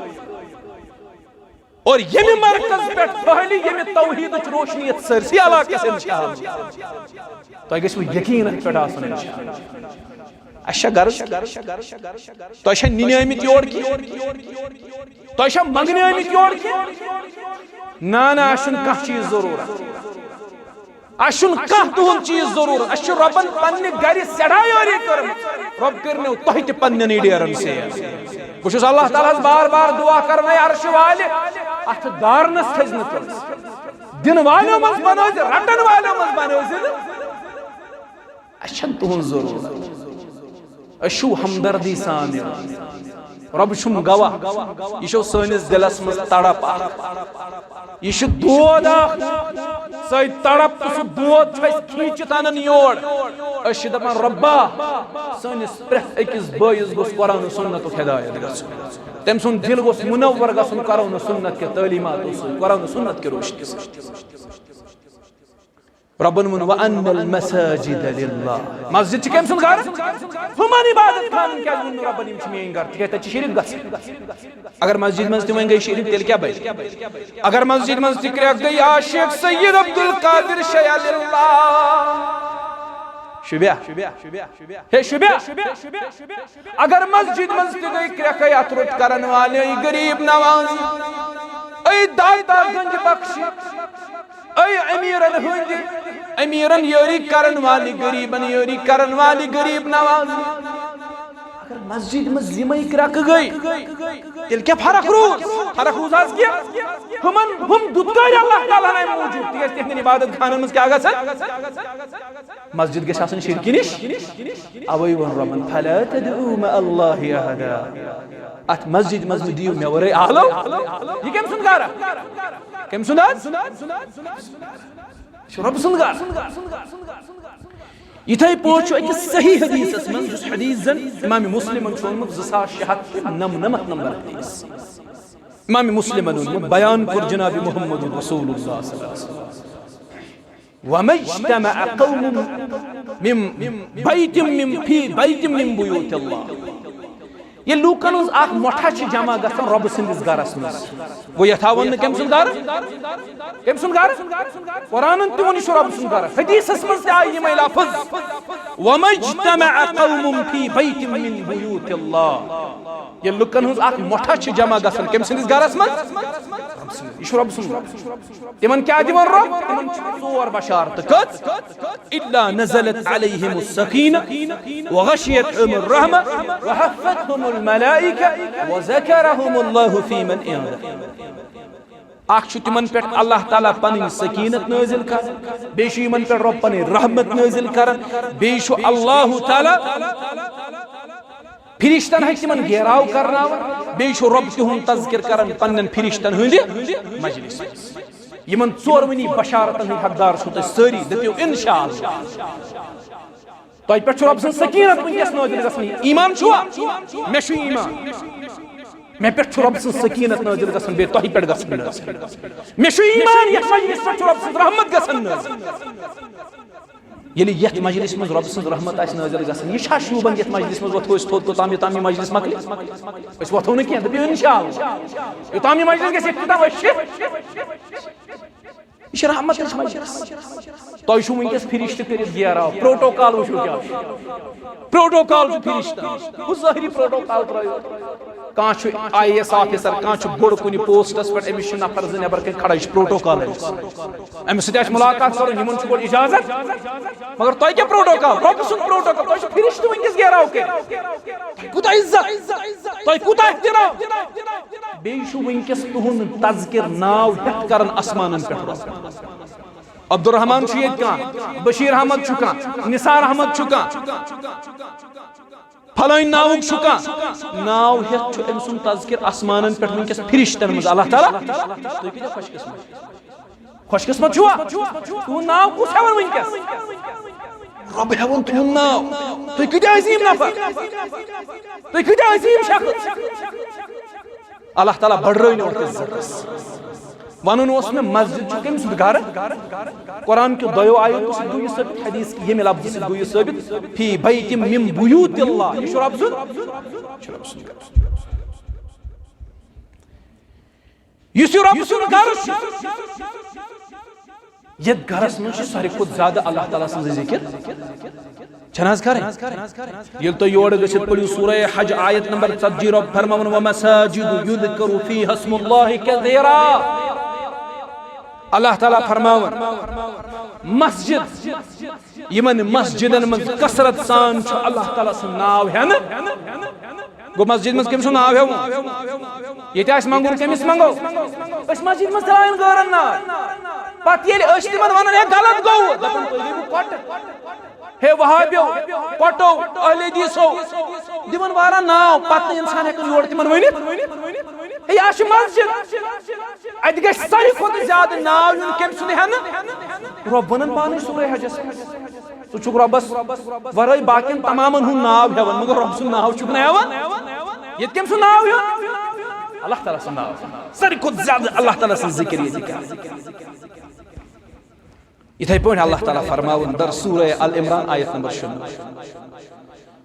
اور ییٚمہِ مرکز پٮ۪ٹھ پھٔہلہِ ییٚمہِ توحیدٕچ روشنی یتھ سٲرسٕے علاقس، انشاءاللہ۔ تۄہہِ گژھِوٕ یقیٖن اتھ پٮ۪ٹھ آسُن، انشاءاللہ۔ اَسہِ چھا غرض؟ تۄہہِ چھا نِنہِ آمٕتۍ یور کینٛہہ؟ تۄہہِ چھا منٛگنہِ آمٕتۍ یور کینٛہہ؟ نہ، نہ، اَسہِ چھُنہٕ کانٛہہ چیٖز ضروٗرت۔ اَسہِ چھُنہٕ کانٛہہ تُہُنٛد چیٖز ضروٗرت۔ اَسہِ چھُ رۄبن پننہِ گرِ سٮ۪ٹھاہ یٲری کٔرمٕژ۔ رۄب کٔرنو تۄہہِ تہِ پننٮ۪نٕے ڈیرن سیر۔ بہٕ چھُس اللہ تعالیٰ ہس بار بار دعا کران، اے عرشہِ والہِ، اتھ دارنس تھٲزِ نہٕ کٲنٛسہِ۔ دِنہٕ والیو منٛز بنٲوزِ، رٹن والیو منٛز بنٲوزِ نہٕ۔ اَسہِ چھَنہٕ تُہٕنٛز ضروٗرت۔ أسۍ چھِو ہمدردی سان یِوان۔ رۄب چھُم گواہ، یہِ چھو سٲنِس دِلس منٛز تڑپ اکھ۔ یہِ چھُ دود اکھ۔ سۄے تڑپ تہٕ سُہ دود چھُ اَسہِ کھیٖنچِتھ اَنان یور۔ أسۍ چھِ دَپان، رۄبا، سٲنِس پرٛٮ۪تھ أکِس بٲیِس گوٚژھ قرآن و سُنتُک ہدایت گژھُن۔ تٔمۍ سُنٛد دِل گوٚژھ منور گژھُن قرآن و سُنت کہِ تعلیٖماتو سۭتۍ، قرآن و سُنت کہِ روشنی سۭتۍ۔ رۄبن ووٚن، "وَأَنَّ الْمَسَاجِدَ لِلَّهِ۔" مسجد چھِ کٔمۍ سُنٛد گرٕ؟ ہُمن عبادت خانن کیٛازِ ووٚن نہٕ رۄبن، یِم چھِ میٲنۍ گرٕ؟ تِکیٛازِ تَتہِ چھِ شریٖک گژھان۔ اگر مسجد منٛز تہِ وۄنۍ گٔے شریٖک، تیٚلہِ کیٛاہ بَنہِ؟ اگر مسجد منٛز تہِ کرٛٮ۪کھ گٔے، عاشق سید عبدالقادر شیع للہ۔ شوبیا۔ ہے شوبیا۔ اگر مسجد منٛز تہِ گٔے کرٛٮ۪کھے، اَتھ روٚٹ کرن والے، اے غریٖب نواز، اے داتا گنج بخش، اے امیرن ہٕنٛدۍ، امیرن یٲری کرن والہِ، غریٖبن یٲری کرن والہِ، غریٖب نواز۔ اگر مسجد منٛز یِمے کرٛٮ۪کہٕ گٔے، تیٚلہِ کیٛاہ فرق روٗز؟ فرق روٗز حظ کینٛہہ؟ ہُمن، ہُم دُتکٲرۍ اللہ تعالیٰ ہن اَمہِ موٗجوٗب، تِکیٛازِ تِہنٛدٮ۪ن عبادت خانن منٛز کیٛاہ گژھان؟ مسجد گژھِ آسٕنۍ شرکہِ نِش۔ اوے ووٚن رۄبن، "فلا تدعوا مع اللہ احدا۔" اتھ مسجد منٛز مہٕ دِیِو مےٚ ورٲے آلو۔ یہِ کٔمۍ سُنٛد گرٕ؟ کٔمۍ سُنٛد حظ؟ یہِ چھُ رۄبہٕ سُنٛد گرٕ۔ یِتھے پٲٹھۍ چھُ أکِس صحیح حدیثس منٛز، یُس حدیث زن امام مسلمن چھُ ووٚنمُت، زٕ ساس شےٚ ہتھ تہٕ نَمنَمَتھ نمبر حدیث۔ امام مسلمن ووٚنمُت، بیان کوٚر جناب محمد رسول اللہ صلی اللہ علیہ وسلم۔ وما اجتمع قوم من بیت من فی بیت من بیوت اللہ۔ ییٚلہِ لوٗکن ہٕنٛز اکھ مۄٹھا چھِ جمع گژھان رۄبہٕ سٕنٛدِس گرس منٛز، گوٚو یتھ آو وننہٕ کٔمۍ سُنٛد گرٕ؟ کٔمۍ سُنٛد گرٕ؟ قرآنن تہِ ووٚن، یہِ چھُ رۄبہٕ سُنٛد گرٕ، حدیثس منٛز تہِ آیہِ یِمے لفظ، وما اجتمع قوم فی بیت من بیوت اللہ۔ ییٚلہِ لُکن ہٕنٛز اکھ مۄٹھا چھِ جمع گژھان کٔمۍ سٕنٛدِس گرس منٛز؟ رۄبہٕ سٕنٛدِس۔ یہِ چھُ رۄبہٕ سُنٛد گرٕ۔ تِمن کیٛاہ دِوان رۄب؟ تِمن چھِ ژور بشارتہٕ۔ کٔژ؟ الا نزلت علیہم السکینہ وغشیتہم الرحمہ وحفتہم الملائکہ وذکرہم اللہ فی من عندہ۔ اکھ چھُ تِمن پٮ۪ٹھ اللہ تعالیٰ پنٕنۍ سکینت نٲزِل کران، بیٚیہِ چھُ یِمن پٮ۪ٹھ رۄب پنٕنۍ رحمت نٲزِل کران، بیٚیہِ چھُ اللہ تعالیٰ فرشتن ہیٚکہِ تِمن گیراو کرناوان، بیٚیہِ چھُ رۄب تِہُنٛد تذکر کران پننٮ۪ن فرشتن ہٕنٛدِ مجلس۔ یِمن ژورؤنی بشارتن ہٕنٛدۍ حقدار چھِو تُہۍ سٲری، دٔپِو انشاءاللہ۔ تۄہہِ پٮ۪ٹھ چھُ رۄب سٕنٛز سکیٖنت وٕنکیٚس نٲزِل گژھان۔ ایمان چھُوا؟ مےٚ چھُ ایمان۔ مےٚ پٮ۪ٹھ چھُ رۄب سٕنٛز سکیٖنت نٲزِل گژھان، بیٚیہِ تۄہہِ پٮ۪ٹھ گژھان نٲزِل۔ مےٚ چھُ ایمان، یَتھ مجلسَس پٮ۪ٹھ چھُ رۄب سٕنٛز رحمت گژھان نٲزِل۔ ییٚلہِ یَتھ مجلسہِ منٛز رۄب سٕنٛز رحمت آسہِ نٲزِل گژھان، یہِ چھا شوٗبان یَتھ مجلسہِ منٛز وۄتھو أسۍ تھوٚد، توٚتام یوٚتام یہِ مجلس مۄکلہِ؟ أسۍ وۄتھو نہٕ کینٛہہ، دٔپِو انشاءاللہ۔ یوٚتام یہِ مجلس گژھِ اختتام، أسۍ چھِ یہِ چھِ رحمتٕچ مجلس۔ تۄہہِ چھُو وٕنکیٚس فرشتہٕ کٔرِتھ گیراو، پروٹوکال وٕچھِو کیٛاہ چھُ۔ پروٹوکال چھُ فرشتن۔ ہُہ ظٲہری پروٹوکال ترٲیِو۔ کانٛہہ چھُ آئی اے ایس آفیسر، کانٛہہ چھُ بوٚڑ کُنہِ پوسٹس پٮ۪ٹھ، أمِس چھُ نفر زٕ نٮ۪بر کَنہِ کھڑا، یہِ چھُ پروٹوکال أمِس۔ أمِس سۭتۍ آسہِ مُلاقات کَرُن، یِمن چھُ گۄڈٕ اجازت۔ مگر تۄہہِ کیٛاہ پروٹوکال؟ رۄبہٕ سُنٛد پروٹوکال۔ تۄہہِ چھُ فرشتہٕ وٕنکیٚس گیراو کٔرِتھ۔ تۄہہِ کوٗتاہ عزت؟ تۄہہِ کوٗتاہ احترام؟ بیٚیہِ چھُ وٕنکیٚس تُہُنٛد تذکر ناو ہٮ۪تھ کران آسمانن پٮ۪ٹھ روزان۔ عبدالرحمان چھُ ییٚتہِ کانٛہہ، بشیر احمد چھُ کانٛہہ، نثار احمد چھُ کانٛہہ، فلٲنۍ ناوُک چھُ کانٛہہ۔ ناو ہیٚتھ چھُ أمۍ سُنٛد تذکر آسمانن پٮ۪ٹھ وٕنکیٚس فرشتن منٛز۔ اللہ تعالیٰ، تُہۍ کۭتیٛاہ خۄش قسمت چھِو۔ خۄش قسمت چھِوا؟ تُہُنٛد ناو کُس ہٮ۪وان وٕنکیٚس؟ رۄب ہٮ۪وان تُہُنٛد ناو۔ تُہۍ کۭتیٛاہ عظیٖم نفر۔ تُہۍ کۭتیٛاہ عظیٖم شخص۔ اللہ تعالیٰ بڑرٲوِن اورٕ کِس ذِکرَس۔ وَنُن اوس مےٚ، مسجد چھُ کٔمۍ سُنٛد گرٕ؟ قرآن کہِ دۄیو آیتو سۭتۍ گوٚو یہِ ثٲبت، حدیث کہِ ییٚمہِ لفظہٕ سۭتۍ گوٚو یہِ ثٲبت، فی بیت من بیوت اللہ، یہِ چھُ رۄب سُنٛد، چھُ رۄب سُنٛد گرٕ۔ یُس یہِ رۄب سُنٛد گرٕ چھُ، یتھ گرس منٛز چھُ ساروی کھۄتہٕ زیادٕ اللہ تعالیٰ سٕنٛز ذکر۔ چھَنہٕ حظ کرٕنۍ؟ ییٚلہِ تُہۍ یورٕ گٔژھِتھ پٔرِو سورہ حج آیت نمبر ژتجی، رۄب فرماوان، "ومساجد یذکر فیہا اسم اللہ کثیرا۔" اللہ تعالیٰ فرماوان، مسجد، یِمن مسجدن منٛز کثرت سان چھُ اللہ تعالیٰ سُنٛد ناو ہٮ۪نہٕ۔ گوٚو مسجد منٛز کٔمۍ سُنٛد ناو ہٮ۪وُن؟ ییٚتہِ آسہِ منٛگُن، کٔمِس منٛگو؟ أسۍ مسجد منٛز ترٛاوان غٲرن ناو۔ پتہٕ ییٚلہِ أسۍ تِمن ونان، "ہے، غلط گوٚو"، دپان، "تُہۍ گٔیوٕ کۄٹہٕ۔ ہے، وہابیو، کۄٹو، اہل حدیثو"، دِوان واریاہ ناو، پتہٕ نہٕ انسان ہٮ۪کان یورٕ تِمن ؤنِتھ۔ ہے، یہِ چھِ مسجد۔ اتہِ گژھِ ساروی کھۄتہٕ زیادٕ ناو یُن کٔمۍ سُنٛد ہٮ۪نہٕ؟ رۄب ونان پانے سورہ حجس منٛز۔ ژٕ چھُکھ رۄبس ورٲے باقین تمامن ہُنٛد ناو ہٮ۪وان، مگر رۄب سُنٛد ناو چھُکھ نہٕ ہٮ۪وان۔ ییٚتہِ کٔمۍ سُنٛد ناو ہیوٚت؟ اللہ تعالیٰ سُنٛد ناو۔ ساروی کھۄتہٕ زیادٕ اللہ تعالیٰ سٕنٛز ذِکر ییٚتہِ کران۔ یِتھَے پٲٹھۍ اللہ تعالیٰ فرماوُن در سورہ ال عمران آیت نمبر شُنوَے۔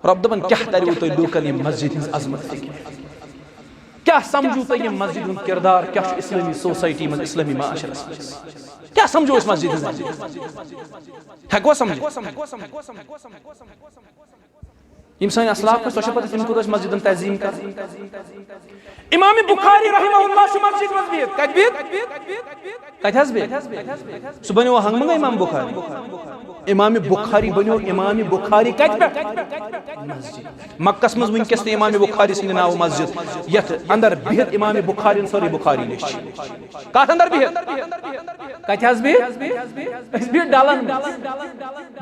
رۄب دَپان، کیٛاہ تَرِوٕ تۄہہِ لوٗکَن ییٚمہِ مسجد ہٕنٛز عظمت فِکرِ؟ کیٛاہ سمجھو تۄہہِ ییٚمہِ مسجد ہُنٛد کِردار کیٛاہ چھُ اِسلٲمی سوسایٹی منٛز، اِسلٲمی معاشرَس منٛز؟ کیٛاہ سمجھو أسۍ مسجد ہٕنٛز؟ ہٮ۪کوا سمجھِتھ؟ یِم سٲنۍ اسلاف ٲسۍ، تۄہہِ چھا پتہ تِم کوٗتاہ ٲسۍ مسجدن تعظیٖم کران؟ امام بخاری رحمہ اللہ چھُ مسجد منٛز بِہِتھ۔ کتہِ بِہِتھ؟ کتہِ حظ بِہِتھ؟ سُہ بنیو ہنٛگہٕ منٛگہٕ امام بخاری۔ امام بخاری بنیو امام بخاری کتہِ پٮ۪ٹھ؟ مسجد۔ مکس منٛز وٕنکیٚس تہِ امام بخاری سٕنٛدِ ناوٕ مسجد، یتھ اندر بِہِتھ امام بخاری سٲرٕے بخاری لیچھ۔ کتھ اندر بِہِتھ؟ کتہِ حظ بِہِتھ؟ أسۍ بِہِتھ ڈلن منٛز،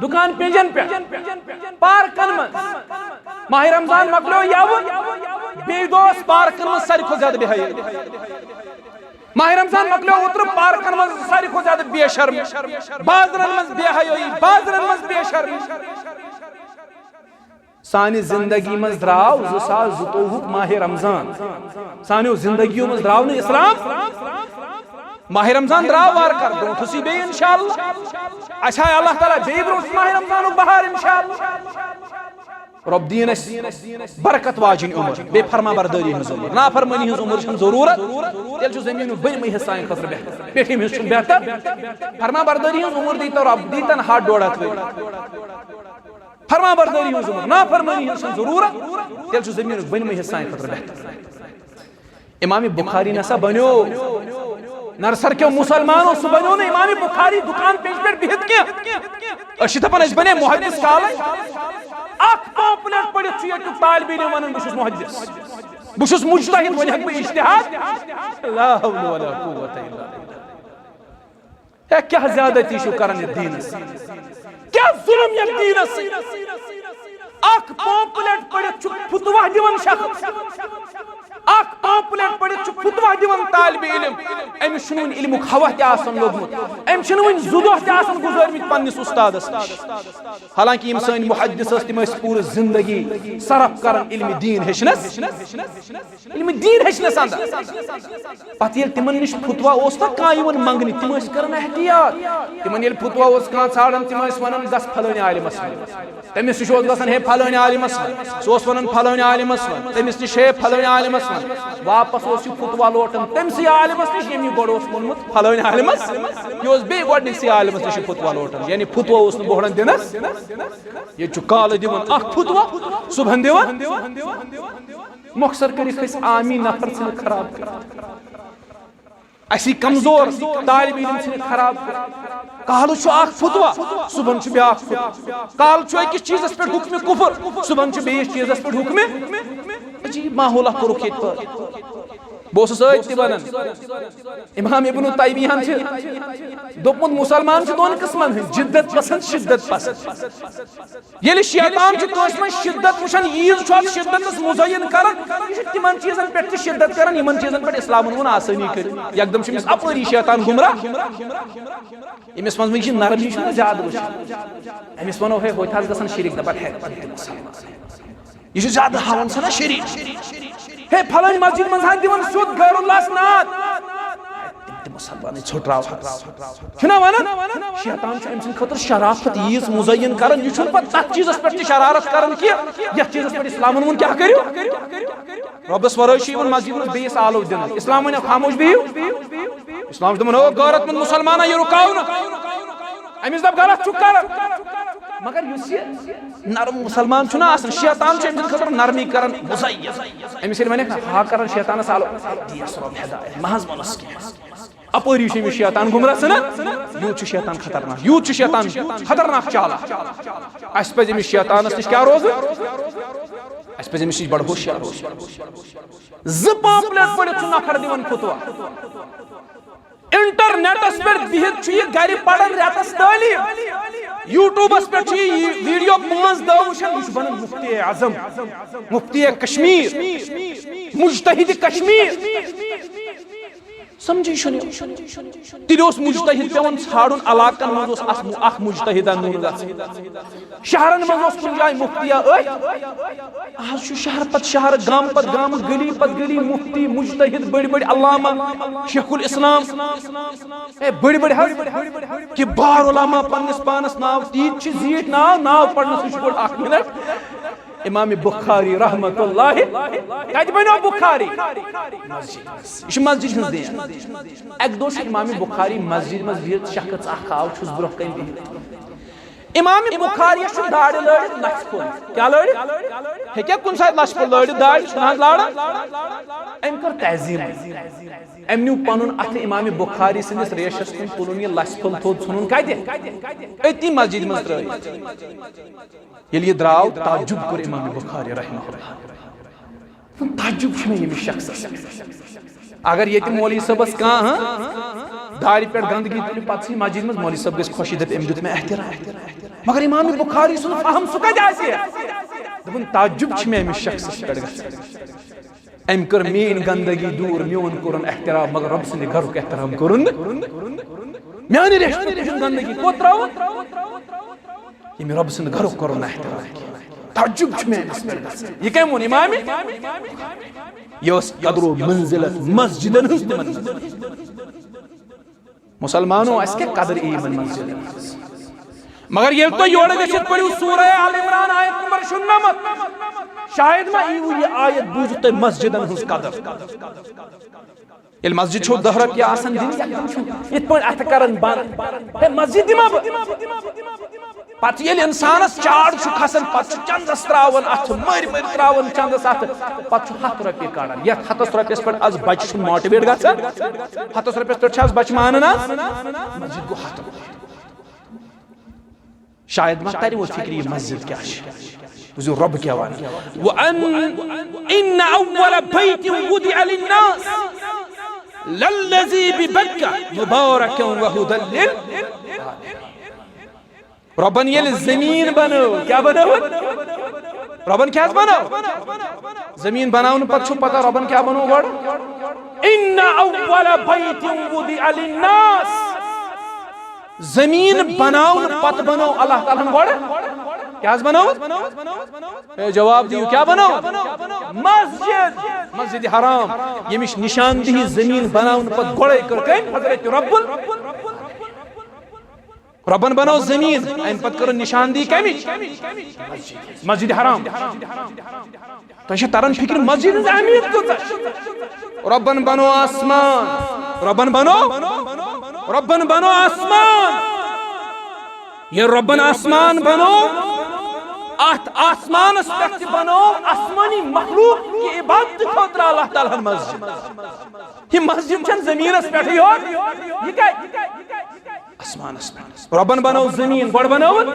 دُکان پینجن پٮ۪ٹھ، پارکن منٛز۔ ماہِ رمضان مۄکلیو یَوٕ، بیٚیہِ دۄہ اوس پارکن منٛز ساروی کھۄتہٕ زیادٕ بے حیٲیی۔ ماہِ رمضان مۄکلیو اوترٕ، پارکن منٛز ساروی کھۄتہٕ زیادٕ بے شرمی، بازرن منٛز بے حیٲیی، بازرن منٛز بے شرمی۔ سانہِ زندگی منٛز درٛاو زٕ ساس زٕتووُہُک ماہِ رمضان۔ سانیو زندگیو منٛز درٛاو نہٕ اسلام۔ ماہِ رمضان درٛاو وارٕ کارٕ، برونٛٹھسٕے بیٚیہِ انشاءاللہ۔ اَسہِ ہاوِ اللہ تعالیٰ بیٚیہِ برونٛٹھ ماہِ رمضانُک بہار انشاءاللہ۔ رۄب دِیِن اَسہِ برکت واجِنۍ عمر، بیٚیہِ فرما بردٲری ہٕنٛز عمر۔ نافرمٲنی ہٕنٛز عمر چھَنہٕ ضروٗرت، تیٚلہِ چھُ زٔمیٖنُک بٔنۍمٕے حصہٕ سانہِ خٲطرٕ بہتر، پیٚٹھِم حصہٕ چھُنہٕ بہتر۔ فرما بردٲری ہٕنٛز عمر دیٖتو رۄب، دیٖتن ہتھ ڈۄڈ ہتھ ؤری۔ فرما بردٲری ہٕنٛز عمر، نافرمٲنی ہٕنٛز چھَنہٕ ضروٗرت، تیٚلہِ چھُ زٔمیٖنُک بٔنۍمٕے حصہٕ سانہِ خٲطرٕ بہتر۔ امام بخاری نسا بنیو نرسر کیو مسلمانو، سُہ بنیو نہٕ امام بخاری دُکان پینجہِ پٮ۪ٹھ بِہِتھ کینٛہہ۔ أسۍ چھِ دپان أسۍ بنے محدث کالے۔ اکھ پمفلٹ پٔرِتھ چھُ ییٚتیُک طالب علم ونان، "بہٕ چھُس محدث، بہٕ چھُس مجتہد، وۄنۍ ہٮ۪کہٕ بہٕ اجتہاد۔" لا حول ولا قوة الا باللہ۔ ہے، کیٛاہ زیادتی چھِو کران یتھ دیٖنس سۭتۍ؟ کیٛاہ ظلم یتھ دیٖنس سۭتۍ؟ اکھ پمفلٹ پٔرِتھ چھُ فتویٰ دِوان شخص، اکھ پمفلٹ پٔرِتھ چھُ فتویٰ دِوان طالب علم، أمِس چھُنہٕ وُنہِ علمُک ہوا تہِ آسان لوٚگمُت، أمِس چھُنہٕ وُنہِ زٕ دۄہ تہِ آسان گُزٲرمٕتۍ پننِس اُستادس نِش۔ حالانکہ یِم سٲنۍ محدث ٲسۍ، تِم ٲسۍ پوٗرٕ زندگی صرف کران علمِ دیٖن ہیٚچھنس۔ علم دین ہیٚچھنس اندر۔ پتہٕ ییٚلہِ تِمن نِش فتوا اوس نا کانٛہہ یِوان منگنہِ، تِم ٲسۍ کران احتیاط۔ تِمن ییٚلہِ فتوا اوس کانٛہہ ژھانڈان، تِم ٲسۍ ونان، "گژھ فلٲنۍ عالمس نِش۔" تٔمِس نِش اوس گژھان، "ہے فلٲنۍ عالمس نِش۔" سُہ اوس ونان، "فلٲنۍ عالمس نِش۔" تٔمِس نِش، "ہے فلٲنۍ عالمس نِش۔" واپس اوس یہِ فتوا لوٹان تٔمسٕے عالمس نِش، ییٚمۍ یہِ گۄڈٕ اوس ووٚنمُت، فلٲنۍ عالمس۔ یہِ اوس بیٚیہِ گۄڈنِکسٕے عالمس نِش یہِ فتوا لوٹان، یعنی فتوا اوس نہٕ بوہڑان دِنس۔ ییٚتہِ چھُ کالہٕ دِوان اکھ فتوا، صبحن دِوان۔ مۄخصر کٔرِتھ أسۍ عامی نفر ژھٕنِکھ خراب کٔرِتھ۔ اَسی کمزور طالب علم ژھٕنِکھ خراب کٔرِتھ۔ کالہٕ چھُ اکھ فتوا، صبحن چھُ بیٛاکھ فتوا۔ کالہٕ چھُ أکِس چیٖزس پٮ۪ٹھ حکمِ کفر، صبحن چھُ بیٚیِس چیٖزس پٮ۪ٹھ حکمِ۔ عجیٖب ماحولہ کوٚرُکھ ییٚتہِ پٲدٕ۔ بہٕ اوسُس أتھۍ تہِ وَنان، امام ابن تیمیہ ہن چھِ دوٚپمُت، مسلمان چھِ دۄن قٕسمن ہٕنٛدۍ، جدت پسند، شدت پسند۔ ییٚلہِ شیطان چھُ کٲنٛسہِ منٛز شدت وٕچھان، ییٖژ چھُ اتھ شدتس مزین کران، یہِ چھُ تِمن چیٖزن پٮ۪ٹھ تہِ شدت کران، یِمن چیٖزن پٮ۪ٹھ اسلامن ووٚن آسٲنی کٔرِو۔ یکدم چھُ أمِس اپٲری شیطان گمراہ، أمِس منٛز وٕنہِ چھِ نرمی چھُنہ زیادٕ وٕچھان۔ أمِس ونو، ہے، ہوٚتہِ حظ گژھان شریٖک، دپان، ہے، تِم تہِ مسلمان۔ یہِ چھُ زیادٕ ہاوان سنا شریٖک۔ ہے، فلٲنۍ مسجد منٛز حظ دِوان سیوٚد غیر اللہس ناد۔ تِم تہِ مسلمانٕے ژھوٚٹراو حظ۔ چھُنہ ونان؟ شیطان چھُ أمۍ سٕنٛدِ خٲطرٕ شرافت ییٖژ مزین کران، یہِ چھُنہٕ پتہٕ تتھ چیٖزس پٮ۪ٹھ تہِ شرارت کران کینٛہہ، یتھ چیٖزس پٮ۪ٹھ اسلامن ووٚن کیٛاہ کٔرِو؟ رۄبس ورٲے چھُ یِوان مسجد منٛز بیٚیِس آلو دِنہٕ۔ اسلام ونیو، خاموش بِہِو۔ اسلام چھُ دپان، او غٲرت مند مسلمانہ، یہِ رُکاو نہٕ۔ أمِس دپ، غلط چھُکھ کران۔ مگر یُس یہِ نرم مسلمان چھُنہ آسان، شیطان چھُ أمۍ سٕنٛدِ خٲطرٕ نرمی کران مزین۔ أمِس ییٚلہِ وَنٮ۪کھ نہ، ہا کران شیطانس آلو، دِیَس رۄب ہدایت، مہ حظ وَنُس کینٛہہ۔ اپٲری چھُ أمِس شیطان گمراہ ژھٕنان۔ یوٗت چھُ شیطان خطرناک، یوٗت چھُ شیطان خطرناک چالاک۔ اَسہِ پَزِ أمِس شیطانس نِش کیٛاہ روزُن؟ اَسہِ پَزِ أمِس نِش بڑٕ ہوشیار روزُن۔ زٕ پاپلیٹ پٔرِتھ چھُ نفر دِوان فتوا۔ انٹرنیٹس پٮ۪ٹھ بِہِتھ چھُ یہِ گرِ پران رٮ۪تس تعلیٖم۔ یوٹیوبس پٮ۪ٹھ چھُ یہِ ویڈیو پانٛژھ دہ وٕچھان، یہِ چھُ بنان مفتی اعظم، مفتی کشمیر، مجتہد کشمیر۔ سمجھے چھُنہٕ یِوان۔ تیٚلہِ اوس مجتہد پٮ۪وان ژھانڈُن، علاقن منٛز اوس اکھ، اکھ مجتہدہ نوٚن گژھان۔ شہرن منٛز اوس کُنہِ جایہِ مفتیا أتھۍ۔ آز چھُ شہر پتہٕ شہر، گامہٕ پتہٕ گامہٕ، گلی پتہٕ گلی مفتی، مجتہد، بٔڑۍ بٔڑۍ علامہ، شیخ الاسلام۔ اے، بٔڑۍ بٔڑۍ حظ، کبار علماء پننِس پانس ناو، تیٖتۍ چھِ زیٖٹھۍ ناو، ناو پرنس نِش گوٚو اکھ منٹ۔ امام بخاری رحمت اللہ، کتہِ بنیو بخاری؟ مسجد۔ یہِ چھُ مسجد ہٕنٛز دین۔ اکہِ دۄہ چھُ امام بخاری مسجد منٛز بِہِتھ، شخص اکھ آو، چھُس برونٛہہ کنہِ بِہِتھ۔ امام بخاری چھُ داڑِ لٲرِتھ لژھِ پھوٚل۔ کیٛاہ لٲرِتھ؟ ہیٚکیٛاہ کُنہِ ساتہٕ لژھِ پھوٚل لٲرِتھ؟ داڑِ چھُنہٕ حظ لاران؟ أمۍ کٔر تعظیٖم۔ أمۍ نیوٗ پنُن اَتھٕ امام بخاری سٕنٛدِس ریشس کُن، تُلُن یہِ لژھِ پھوٚل تھوٚد، ژھُنُن کتہِ؟ أتی مسجد منٛز ترٲوِتھ۔ ییٚلہِ یہِ درٛاو، تعجب کوٚر امام بخاری رحمہ اللہ۔ تعجب چھُ مےٚ ییٚمِس شخصس۔ اگر ییٚتہِ مولوی صٲبس کانٛہہ، ہاں، دارِ پٮ۪ٹھ گندگی تُلہِ، پتہٕ ژھٕنہِ مسجد منٛز، مولوی صٲب گژھِ خۄش، یہِ دپہِ، أمۍ دیُت مےٚ احترام۔ مگر امام بخاری سُنٛد فہم سُہ کتہِ آسہِ ہے؟ دوٚپُن، تعجب چھُ مےٚ أمِس شخصس پٮ۪ٹھ گژھان۔ أمۍ کٔر میٲنۍ گندگی دوٗر، میون کوٚرُن احترام، مگر رۄب سٕنٛدِ گرُک احترام کوٚرُن نہٕ۔ میانہِ ریشہِ ہٕنٛز گندگی کوٚت ترٲوٕن؟ ییٚمہِ رۄبہٕ سٕنٛدِ گرُک کوٚرُن نہٕ احترام کینٛہہ۔ تعجب چھُ مےٚ أمِس پٮ۪ٹھ گژھان۔ یہِ کَمہِ ووٚن؟ امامِ؟ یہِ اوس قدر و منزلت مسجدن ہٕنٛز تِمن منٛز۔ مسلمانو، اَسہِ کیٛاہ قدر یی یِمن مسجدن ہٕنٛز؟ مگر ییٚلہِ تُہۍ یورٕ گٔژھِتھ پٔرِو سورہ آل عمران آیت نمبر شُنَمَتھ، شاید ما ییٖوٕ یہِ آیت بوٗزِتھ تۄہہِ مسجدن ہٕنٛز قدر۔ ییٚلہِ مسجد چھو دَہ رۄپیہِ آسان دِنۍ، یَتھ چھُ یِتھ پٲٹھۍ اَتھٕ کران بنٛد۔ ہے، مسجد دِما بہٕ؟ پتہٕ ییٚلہِ اِنسانس چاڑ چھُ کھسان، پتہٕ چھُ چندس تراوان اَتھٕ، مٔرۍ مٔرۍ تراوان چندس اَتھٕ، پتہٕ چھُ ہَتھ رۄپیہِ کڑان۔ یَتھ ہَتَس رۄپیَس پٮ۪ٹھ از بچہٕ چھُنہٕ motivate گژھان، ہَتَس رۄپیَس پٮ۪ٹھ چھِ از بچہٕ مانان از؟ مسجد گوٚو ہَتھ رۄپیہِ۔ شاید ما ترِ وۄنۍ فکرِ یہِ مسجد کیٛاہ چھِ۔ بوٗزِو رۄب کیٛاہ وَنان۔ وَأَنَّ إِنَّ أَوَّلَ بَيْتٍ وُضِعَ لِلنَّاسِ لَلَّذِي بِبَكَّةَ مُبَارَكًا وَهُدًى لِلْعَالَمِينَ۔ رۄبن ییٚلہِ زٔمیٖن بنٲو، کیٛاہ بنٲو؟ رۄبن کیٛاہ حظ بنٲو؟ زٔمیٖن بناونہٕ پتہٕ چھُو پتہ رۄبن کیٛاہ بنوو گۄڈٕ؟ إِنَّ أَوَّلَ بَيْتٍ وُضِعَ لِلنَّاسِ۔ زٔمیٖن بناونہٕ پتہٕ بنوو اللہ تعالیٰ ہن گۄڈٕ، کیٛاہ حظ بنوو؟ اے، جواب دِیِو، کیٛاہ بنوو؟ مسجد، مسجد حرام، ییٚمِچ نشاندہی زٔمیٖن بناونہٕ پتہٕ گۄڈے کٔر کٔمۍ؟ حضرت رب ال-، ربن بنٲو زٔمیٖن، اَمہِ پتہٕ کٔرٕن نشاندہی کَمِچ؟ مسجد حرام۔ تۄہہِ چھا تران فکر مسجد ہٕنٛز اہمیت کۭژاہ چھِ؟ رۄبن بنوو آسمان، رۄبن بنوو، رۄبن بنوو آسمان۔ ییٚلہِ رۄبن آسمان بنوو، اتھ آسمانس پٮ۪ٹھ تہِ بنوو آسمٲنی مخلوق کہِ عبادتہٕ خٲطرٕ اللہ تعالیٰ ہن مسجد۔ یہِ مسجد چھنہٕ زٔمیٖنس پٮ۪ٹھٕے یوت، یہِ کتہِ؟ آسمانس پٮ۪ٹھ۔ رۄبن بنٲو زٔمیٖن، گۄڈٕ بنٲوٕن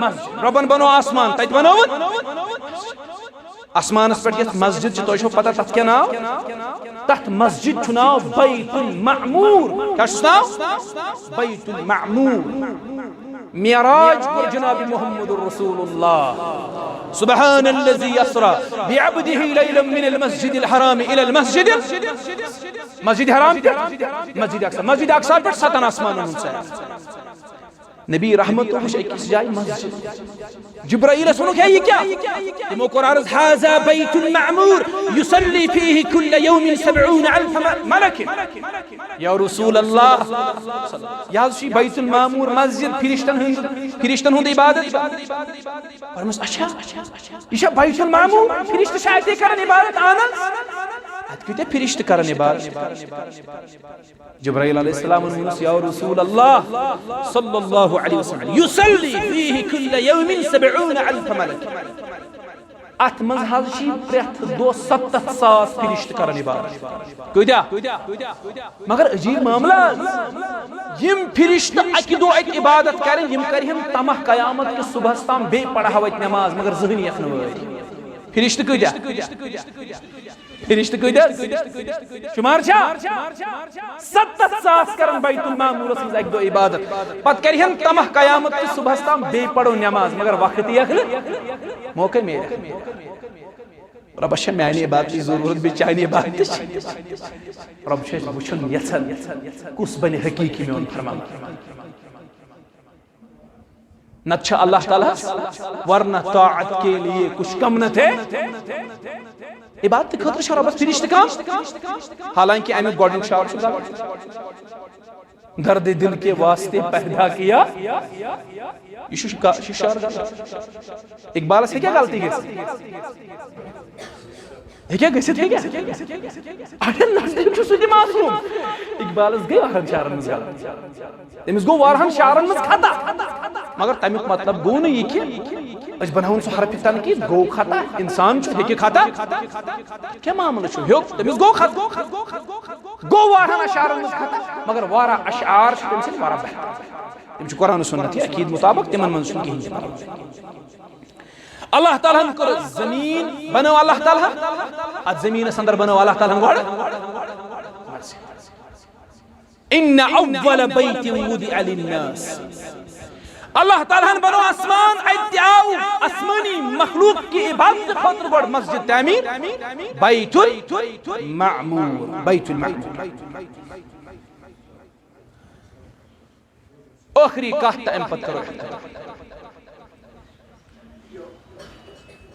مسجد۔ رۄبن بنوو آسمان، تتہِ بنٲوٕن مسجد۔ آسمانس پٮ۪ٹھ یتھ مسجد چھِ، تۄہہِ چھو پتہ تتھ کیٛاہ ناو؟ تتھ مسجد چھُ ناو بیت المعمور۔ کیٛاہ چھُس ناو؟ بیت المعمور۔ معراج کوٚر جناب محمد رسول اللہ۔ سبحان الذي اسرى بعبده ليلا من المسجد الحرام الى المسجد، مسجد حرام پٮ۪ٹھ مسجد اقصی، مسجد اقصی پٮ۪ٹھ ستن آسمانن ہُنٛد سیر۔ نبی رحمت وٕچھ أکِس جایہِ مسجد۔ جبرائیلس ووٚنُکھ، "ہے، یہِ کیٛاہ؟" تِمو کوٚر عرض، "هذا بيت معمور يصلي فيه كل يوم سبعون ألف م-، ملك۔ یا رسول اللہ، یہِ حظ چھُ بیت المعمور مسجد، فرشتن ہُنٛد، فرشتن ہُنٛد عبادت۔" فرموس، "اچھا، یہِ چھا بیت المعمور؟ فرشتہٕ چھا اَتے کران عبادت؟" اہن حظ۔ اَتہِ کۭتیٛاہ فرشتہٕ کران عبادت؟ جبرائیل علیہ السلام ووٚنُس، "یا رسول اللہ صلی اللہ علیہ وسلم، يصلي فيه كل يوم سبعون ألف ملك۔" اتھ منٛز حظ چھِ پرٛٮ۪تھ دۄہ ستتھ ساس فرشتہٕ کران عبادت۔ کۭتیٛاہ؟ مگر عجیب معاملہ حظ، یِم فرشتہٕ اکہِ دۄہ اتہِ عبادت کرن، یِم کرِہن طمع قیامت کِس صبحس تام، بیٚیہِ پرہو اتہِ نماز، مگر زٕہٕنۍ یِکھ نہٕ وٲرۍ۔ فرشتہٕ کۭتیٛاہ؟ فرشتہٕ کۭتیٛاہ؟ شمار چھا؟ ستتھ ساس کرن بیت المعمورس منٛز اکہِ دۄہ عبادت۔ پتہٕ کرِہن طمع قیامت کِس صبحس تام، بیٚیہِ پرو نماز، مگر وقت یِیَکھ نہٕ، موقع میلہِ۔ رۄبس چھےٚ میانہِ عبادتٕچ ضروٗرت، بیٚیہِ چانہِ عبادتٕچ۔ رۄب چھُ اَسہِ وٕچھُن یژھان، کُس بنہِ حقیٖقی میون فرمان۔ نتہٕ چھُ اللہ تعالیٰ ہس ورنہ طاعت کے لیے کچھ کم نہ تھے۔ عبادت خٲطرٕ چھُ رۄبس فرشتہٕ کم، حالانکہ امیُک گۄڈنیُک شعر چھُ غلط۔ درد دل کے واسطے پیدا کیا۔ یہِ چھُ شِکا-، یہِ چھُ شعر غلط۔ اقبالس ہیٚکیٛاہ غلطی گٔژھِتھ؟ ہیٚکیٛاہ گٔژھِتھ؟ ہیٚکیٛاہ؟ اَڑٮ۪ن نزدیٖک چھُ سُہ تہِ معصوٗم۔ اقبالس گٔے واریاہن شعرن منٛز غلطی۔ تٔمِس گوٚو واریاہن شعرن منٛز خطا۔ مگر تَمیُک مطلب گوٚو نہٕ یہِ کہِ أسۍ بناوون سُہ حرفِ تنقیٖد، گوٚو خطا، اِنسان چھُ، ہیٚکہِ خطا۔ کیٛاہ معاملہٕ چھُ؟ ہیوٚک، تٔمِس گوٚو خطا۔ گوٚو واریاہن اشعارن منٛز خطا، مگر واریاہ اشعار چھِ تٔمۍ سٕنٛدۍ واریاہ بہتر۔ تِم چھِ قرآن و سنت عقیٖد مطابق، تِمن منٛز چھُنہٕ کِہیٖنۍ تہِ پرواے۔ اللہ تعالیٰ ہن کٔر زٔمیٖن، بنٲو اللہ تعالیٰ ہن، اتھ زٔمیٖنس اندر بنٲو اللہ تعالیٰ ہن گۄڈٕ۔ ان اول بیت وضع للناس۔ اللہ تعالیٰ ہن بنوو آسمان، اتہِ آو آسمٲنی مخلوق کہِ عبادت خٲطرٕ گۄڈٕ مسجد تعمیٖر، بیت المعمور، بیت المعمور۔ ٲخری کتھ تہٕ امہِ پتہٕ کرو اختتام۔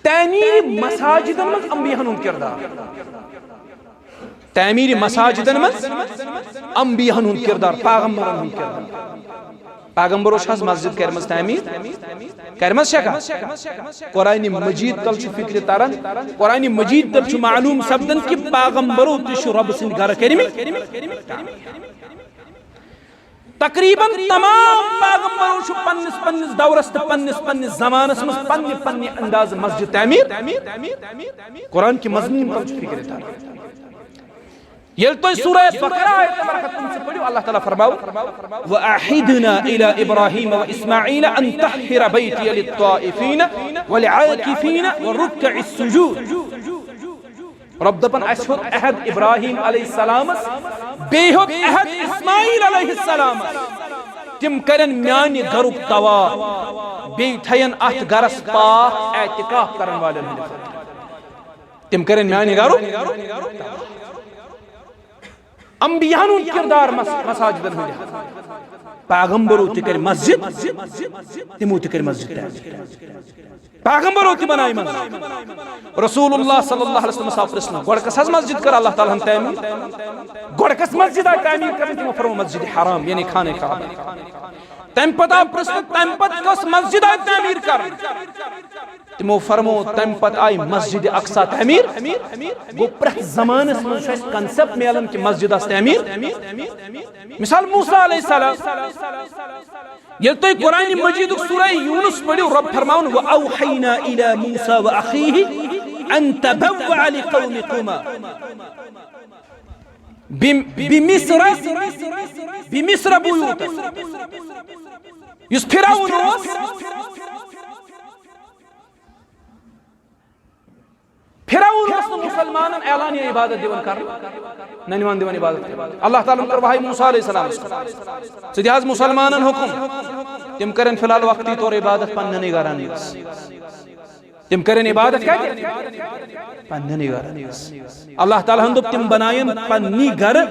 تعمیٖر مساجدن منٛز انبیاہن ہُنٛد کردار۔ تعمیٖر مساجدن منٛز انبیاہن ہُنٛد کردار، پیغمبرن ہُنٛد کردار۔ پیغمبرو چھِ حظ مسجد کٔرمٕژ تعمیٖر؟ کٔرمٕژ چھکھا؟ قرآن مجید تل چھُ فکرِ تران، قرآن مجید تل چھُ معلوم سپدان کہِ پیغمبرو تہِ چھِ رۄبہٕ سٕنٛدۍ گرٕ کٔرمٕتۍ۔ تقریباً تمام پیغمبرو چھُ پننِس پننِس دورس تہٕ پننِس پننِس زمانس منٛز پننہِ پننہِ اندازٕ مسجد تعمیٖر۔ قرآن کہِ مضموٗن تل چھُ فکرِ تران۔ ییٚلہِ تُہۍ سورہ بقرہ آیت نمبر ہتھ پٕنٛژٕہ پٔرِو، اللہ تعالیٰ فرماوُن، وعہدنا الی ابراہیم و اسماعیل ان طہر بیتی للطائفین والعاکفین ورکع السجود۔ رۄب دپان، اسہِ ہیوٚت عہد ابراہیم علیہ السلامس، بیٚیہِ ہیوٚت عہد اسماعیل علیہ السلامس۔ تِم کرن میانہِ گرُک طواف، بیٚیہِ تھاین اتھ گرس پاک اعتکاف کرن والٮ۪ن ہٕنٛدِ خٲطرٕ۔ تِم کرن میانہِ گرُک۔ انبیاہن ہُنٛد کردار مس-، مساجدن ہُنٛد۔ پیغمبرو تہِ کٔرۍ مسجد، تِمو تہِ کٔرۍ مسجد تعمیٖر۔ پیغمبرو تہِ بنایہِ مسجد۔ رسول اللہ صلی اللہ علیہ وسلم آو پرژھنہٕ، گۄڈٕ کس حظ مسجد کٔر اللہ تعالیٰ ہن تعمیٖر؟ گۄڈٕ کس مسجد آیہِ تعمیٖر کرنہٕ؟ تِمو فرموو مسجد حرام، یعنی خانہ کعبہ۔ تمہِ پتہٕ آو پرژھنہٕ، تمہِ پتہٕ کس مسجد آیہِ تعمیٖر کرنہٕ؟ تِمو فرموو، تمہِ پتہٕ آیہِ مسجد اقصی تعمیٖر۔ گوٚو، پرٛٮ۪تھ زمانس منٛز چھُ اَسہِ concept میلان کہِ مسجد آسہِ تعمیٖر۔ مثال، موسیٰ علیہ السلام، ییٚلہِ تُہۍ قرآن مجیدُک سورہ یونس پٔرِو، رۄب فرماوُن، وأوحينا إلى موسى وأخيه أن تبوأ لقومكما ب-، بمصر، بمصر بيوتا۔ یُس فرعون اوس، فرعون اوس نہٕ مسلمانن اعلانیہ عبادت دِوان کرنہٕ، نہ نِوان دِوان عبادت کرنہٕ۔ اللہ تعالیٰ ہن کٔر وحی موسیٰ علیہ السلامس کُن، ژٕ دِ حظ مسلمانن حکم، تِم کرن فی الحال وقتی طور عبادت پننٮ۪نٕے گرن منٛز۔ تِم کرن عبادت کتہِ؟ پننٮ۪نٕے گرن منٛز۔ اللہ تعالیٰ ہن دوٚپ، تِم بناین پننی گرٕ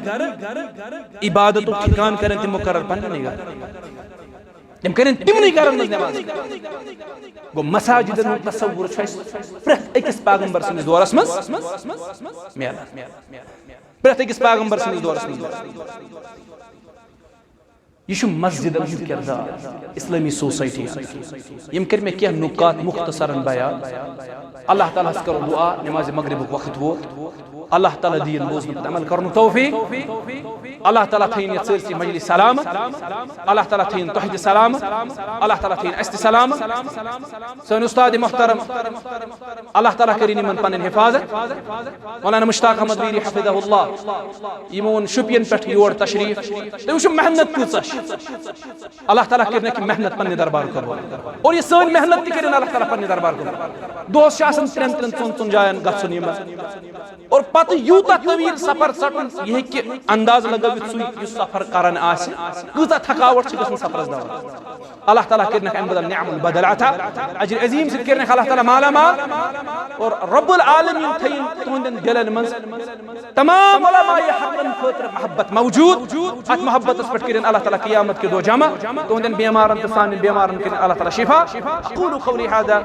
عبادتُک ٹھکان، کرن تِم مقرر پننٮ۪نٕے گرن۔ تِم کرن تِمنٕے گرن منٛز نماز۔ گوٚو، مساجدن ہُنٛد تصور چھُ اَسہِ پرٛٮ۪تھ أکِس پیغمبر سٕنٛدِس دورس منٛز میلان۔ پرٛٮ۪تھ أکِس پیغمبر سٕنٛدِس دورس منٛز میلان۔ یہِ چھُ مسجدن ہُنٛد کردار اسلٲمی سوسایٹی اندر۔ یِم کٔرۍ مےٚ کینٛہہ نکات مختصرن بیان۔ اللہ تعالیٰ ہس کرو دعا، نماز مغربُک وقت ووت۔ اللہ تعالیٰ دِیِن بوزنہٕ پتہٕ عمل کرنُک توفیق۔ اللہ تعالیٰ تھٲیِن یتھ سٲرسٕے مجلس سلامت۔ اللہ تعالیٰ تھٲیِن تۄہہِ تہِ سلامت۔ اللہ تعالیٰ تھٲیِن اسہِ تہِ سلامت۔ سٲنۍ استاد محترم، اللہ تعالیٰ کٔرِن یِمن پنٕنۍ حفاظت۔ مولانا مشتاق احمد ویری حفظہ اللہ، یِمو اوٚن شُپین پٮ۪ٹھ یور تشریف۔ تُہۍ وٕچھِو محنت کۭژاہ چھِ۔ اللہ تعالیٰ کٔرِنَکھ یہِ محنت پننہِ دربار قبول۔ اور یہِ سٲنۍ محنت تہِ کٔرِن اللہ تعالیٰ پننہِ دربار قبول۔ دۄہس چھِ آسان ترٛٮ۪ن ترٛٮ۪ن ژۄن ژۄن جاین گژھُن یِمن۔ اور پتہٕ یوٗتاہ طویل سفر ژٹُن، یہِ ہیٚکہِ انداز لگٲوِتھ سُے یُس سفر کران آسہِ، کۭژاہ تھکاوٹ چھِ گژھان سفرس دوران۔ اللہ تعالیٰ کٔرِنَکھ امہِ بدل نعم البدل عطا، اجر عظیم سۭتۍ کٔرِنَکھ اللہ تعالیٰ مالا مال۔ اور رب العالمین تھٲیِن تُہنٛدٮ۪ن دِلن منٛز تمام علماء حقن خٲطرٕ محبت موجود۔ اتھ محبتس پٮ۪ٹھ کٔرِن اللہ تعالیٰ قیامت کہِ دۄہ جمع۔ تُہنٛدٮ۪ن بیمارن تہٕ سانٮ۪ن بیمارن کٔرِن اللہ تعالیٰ شفا۔ اقول قولی هذا۔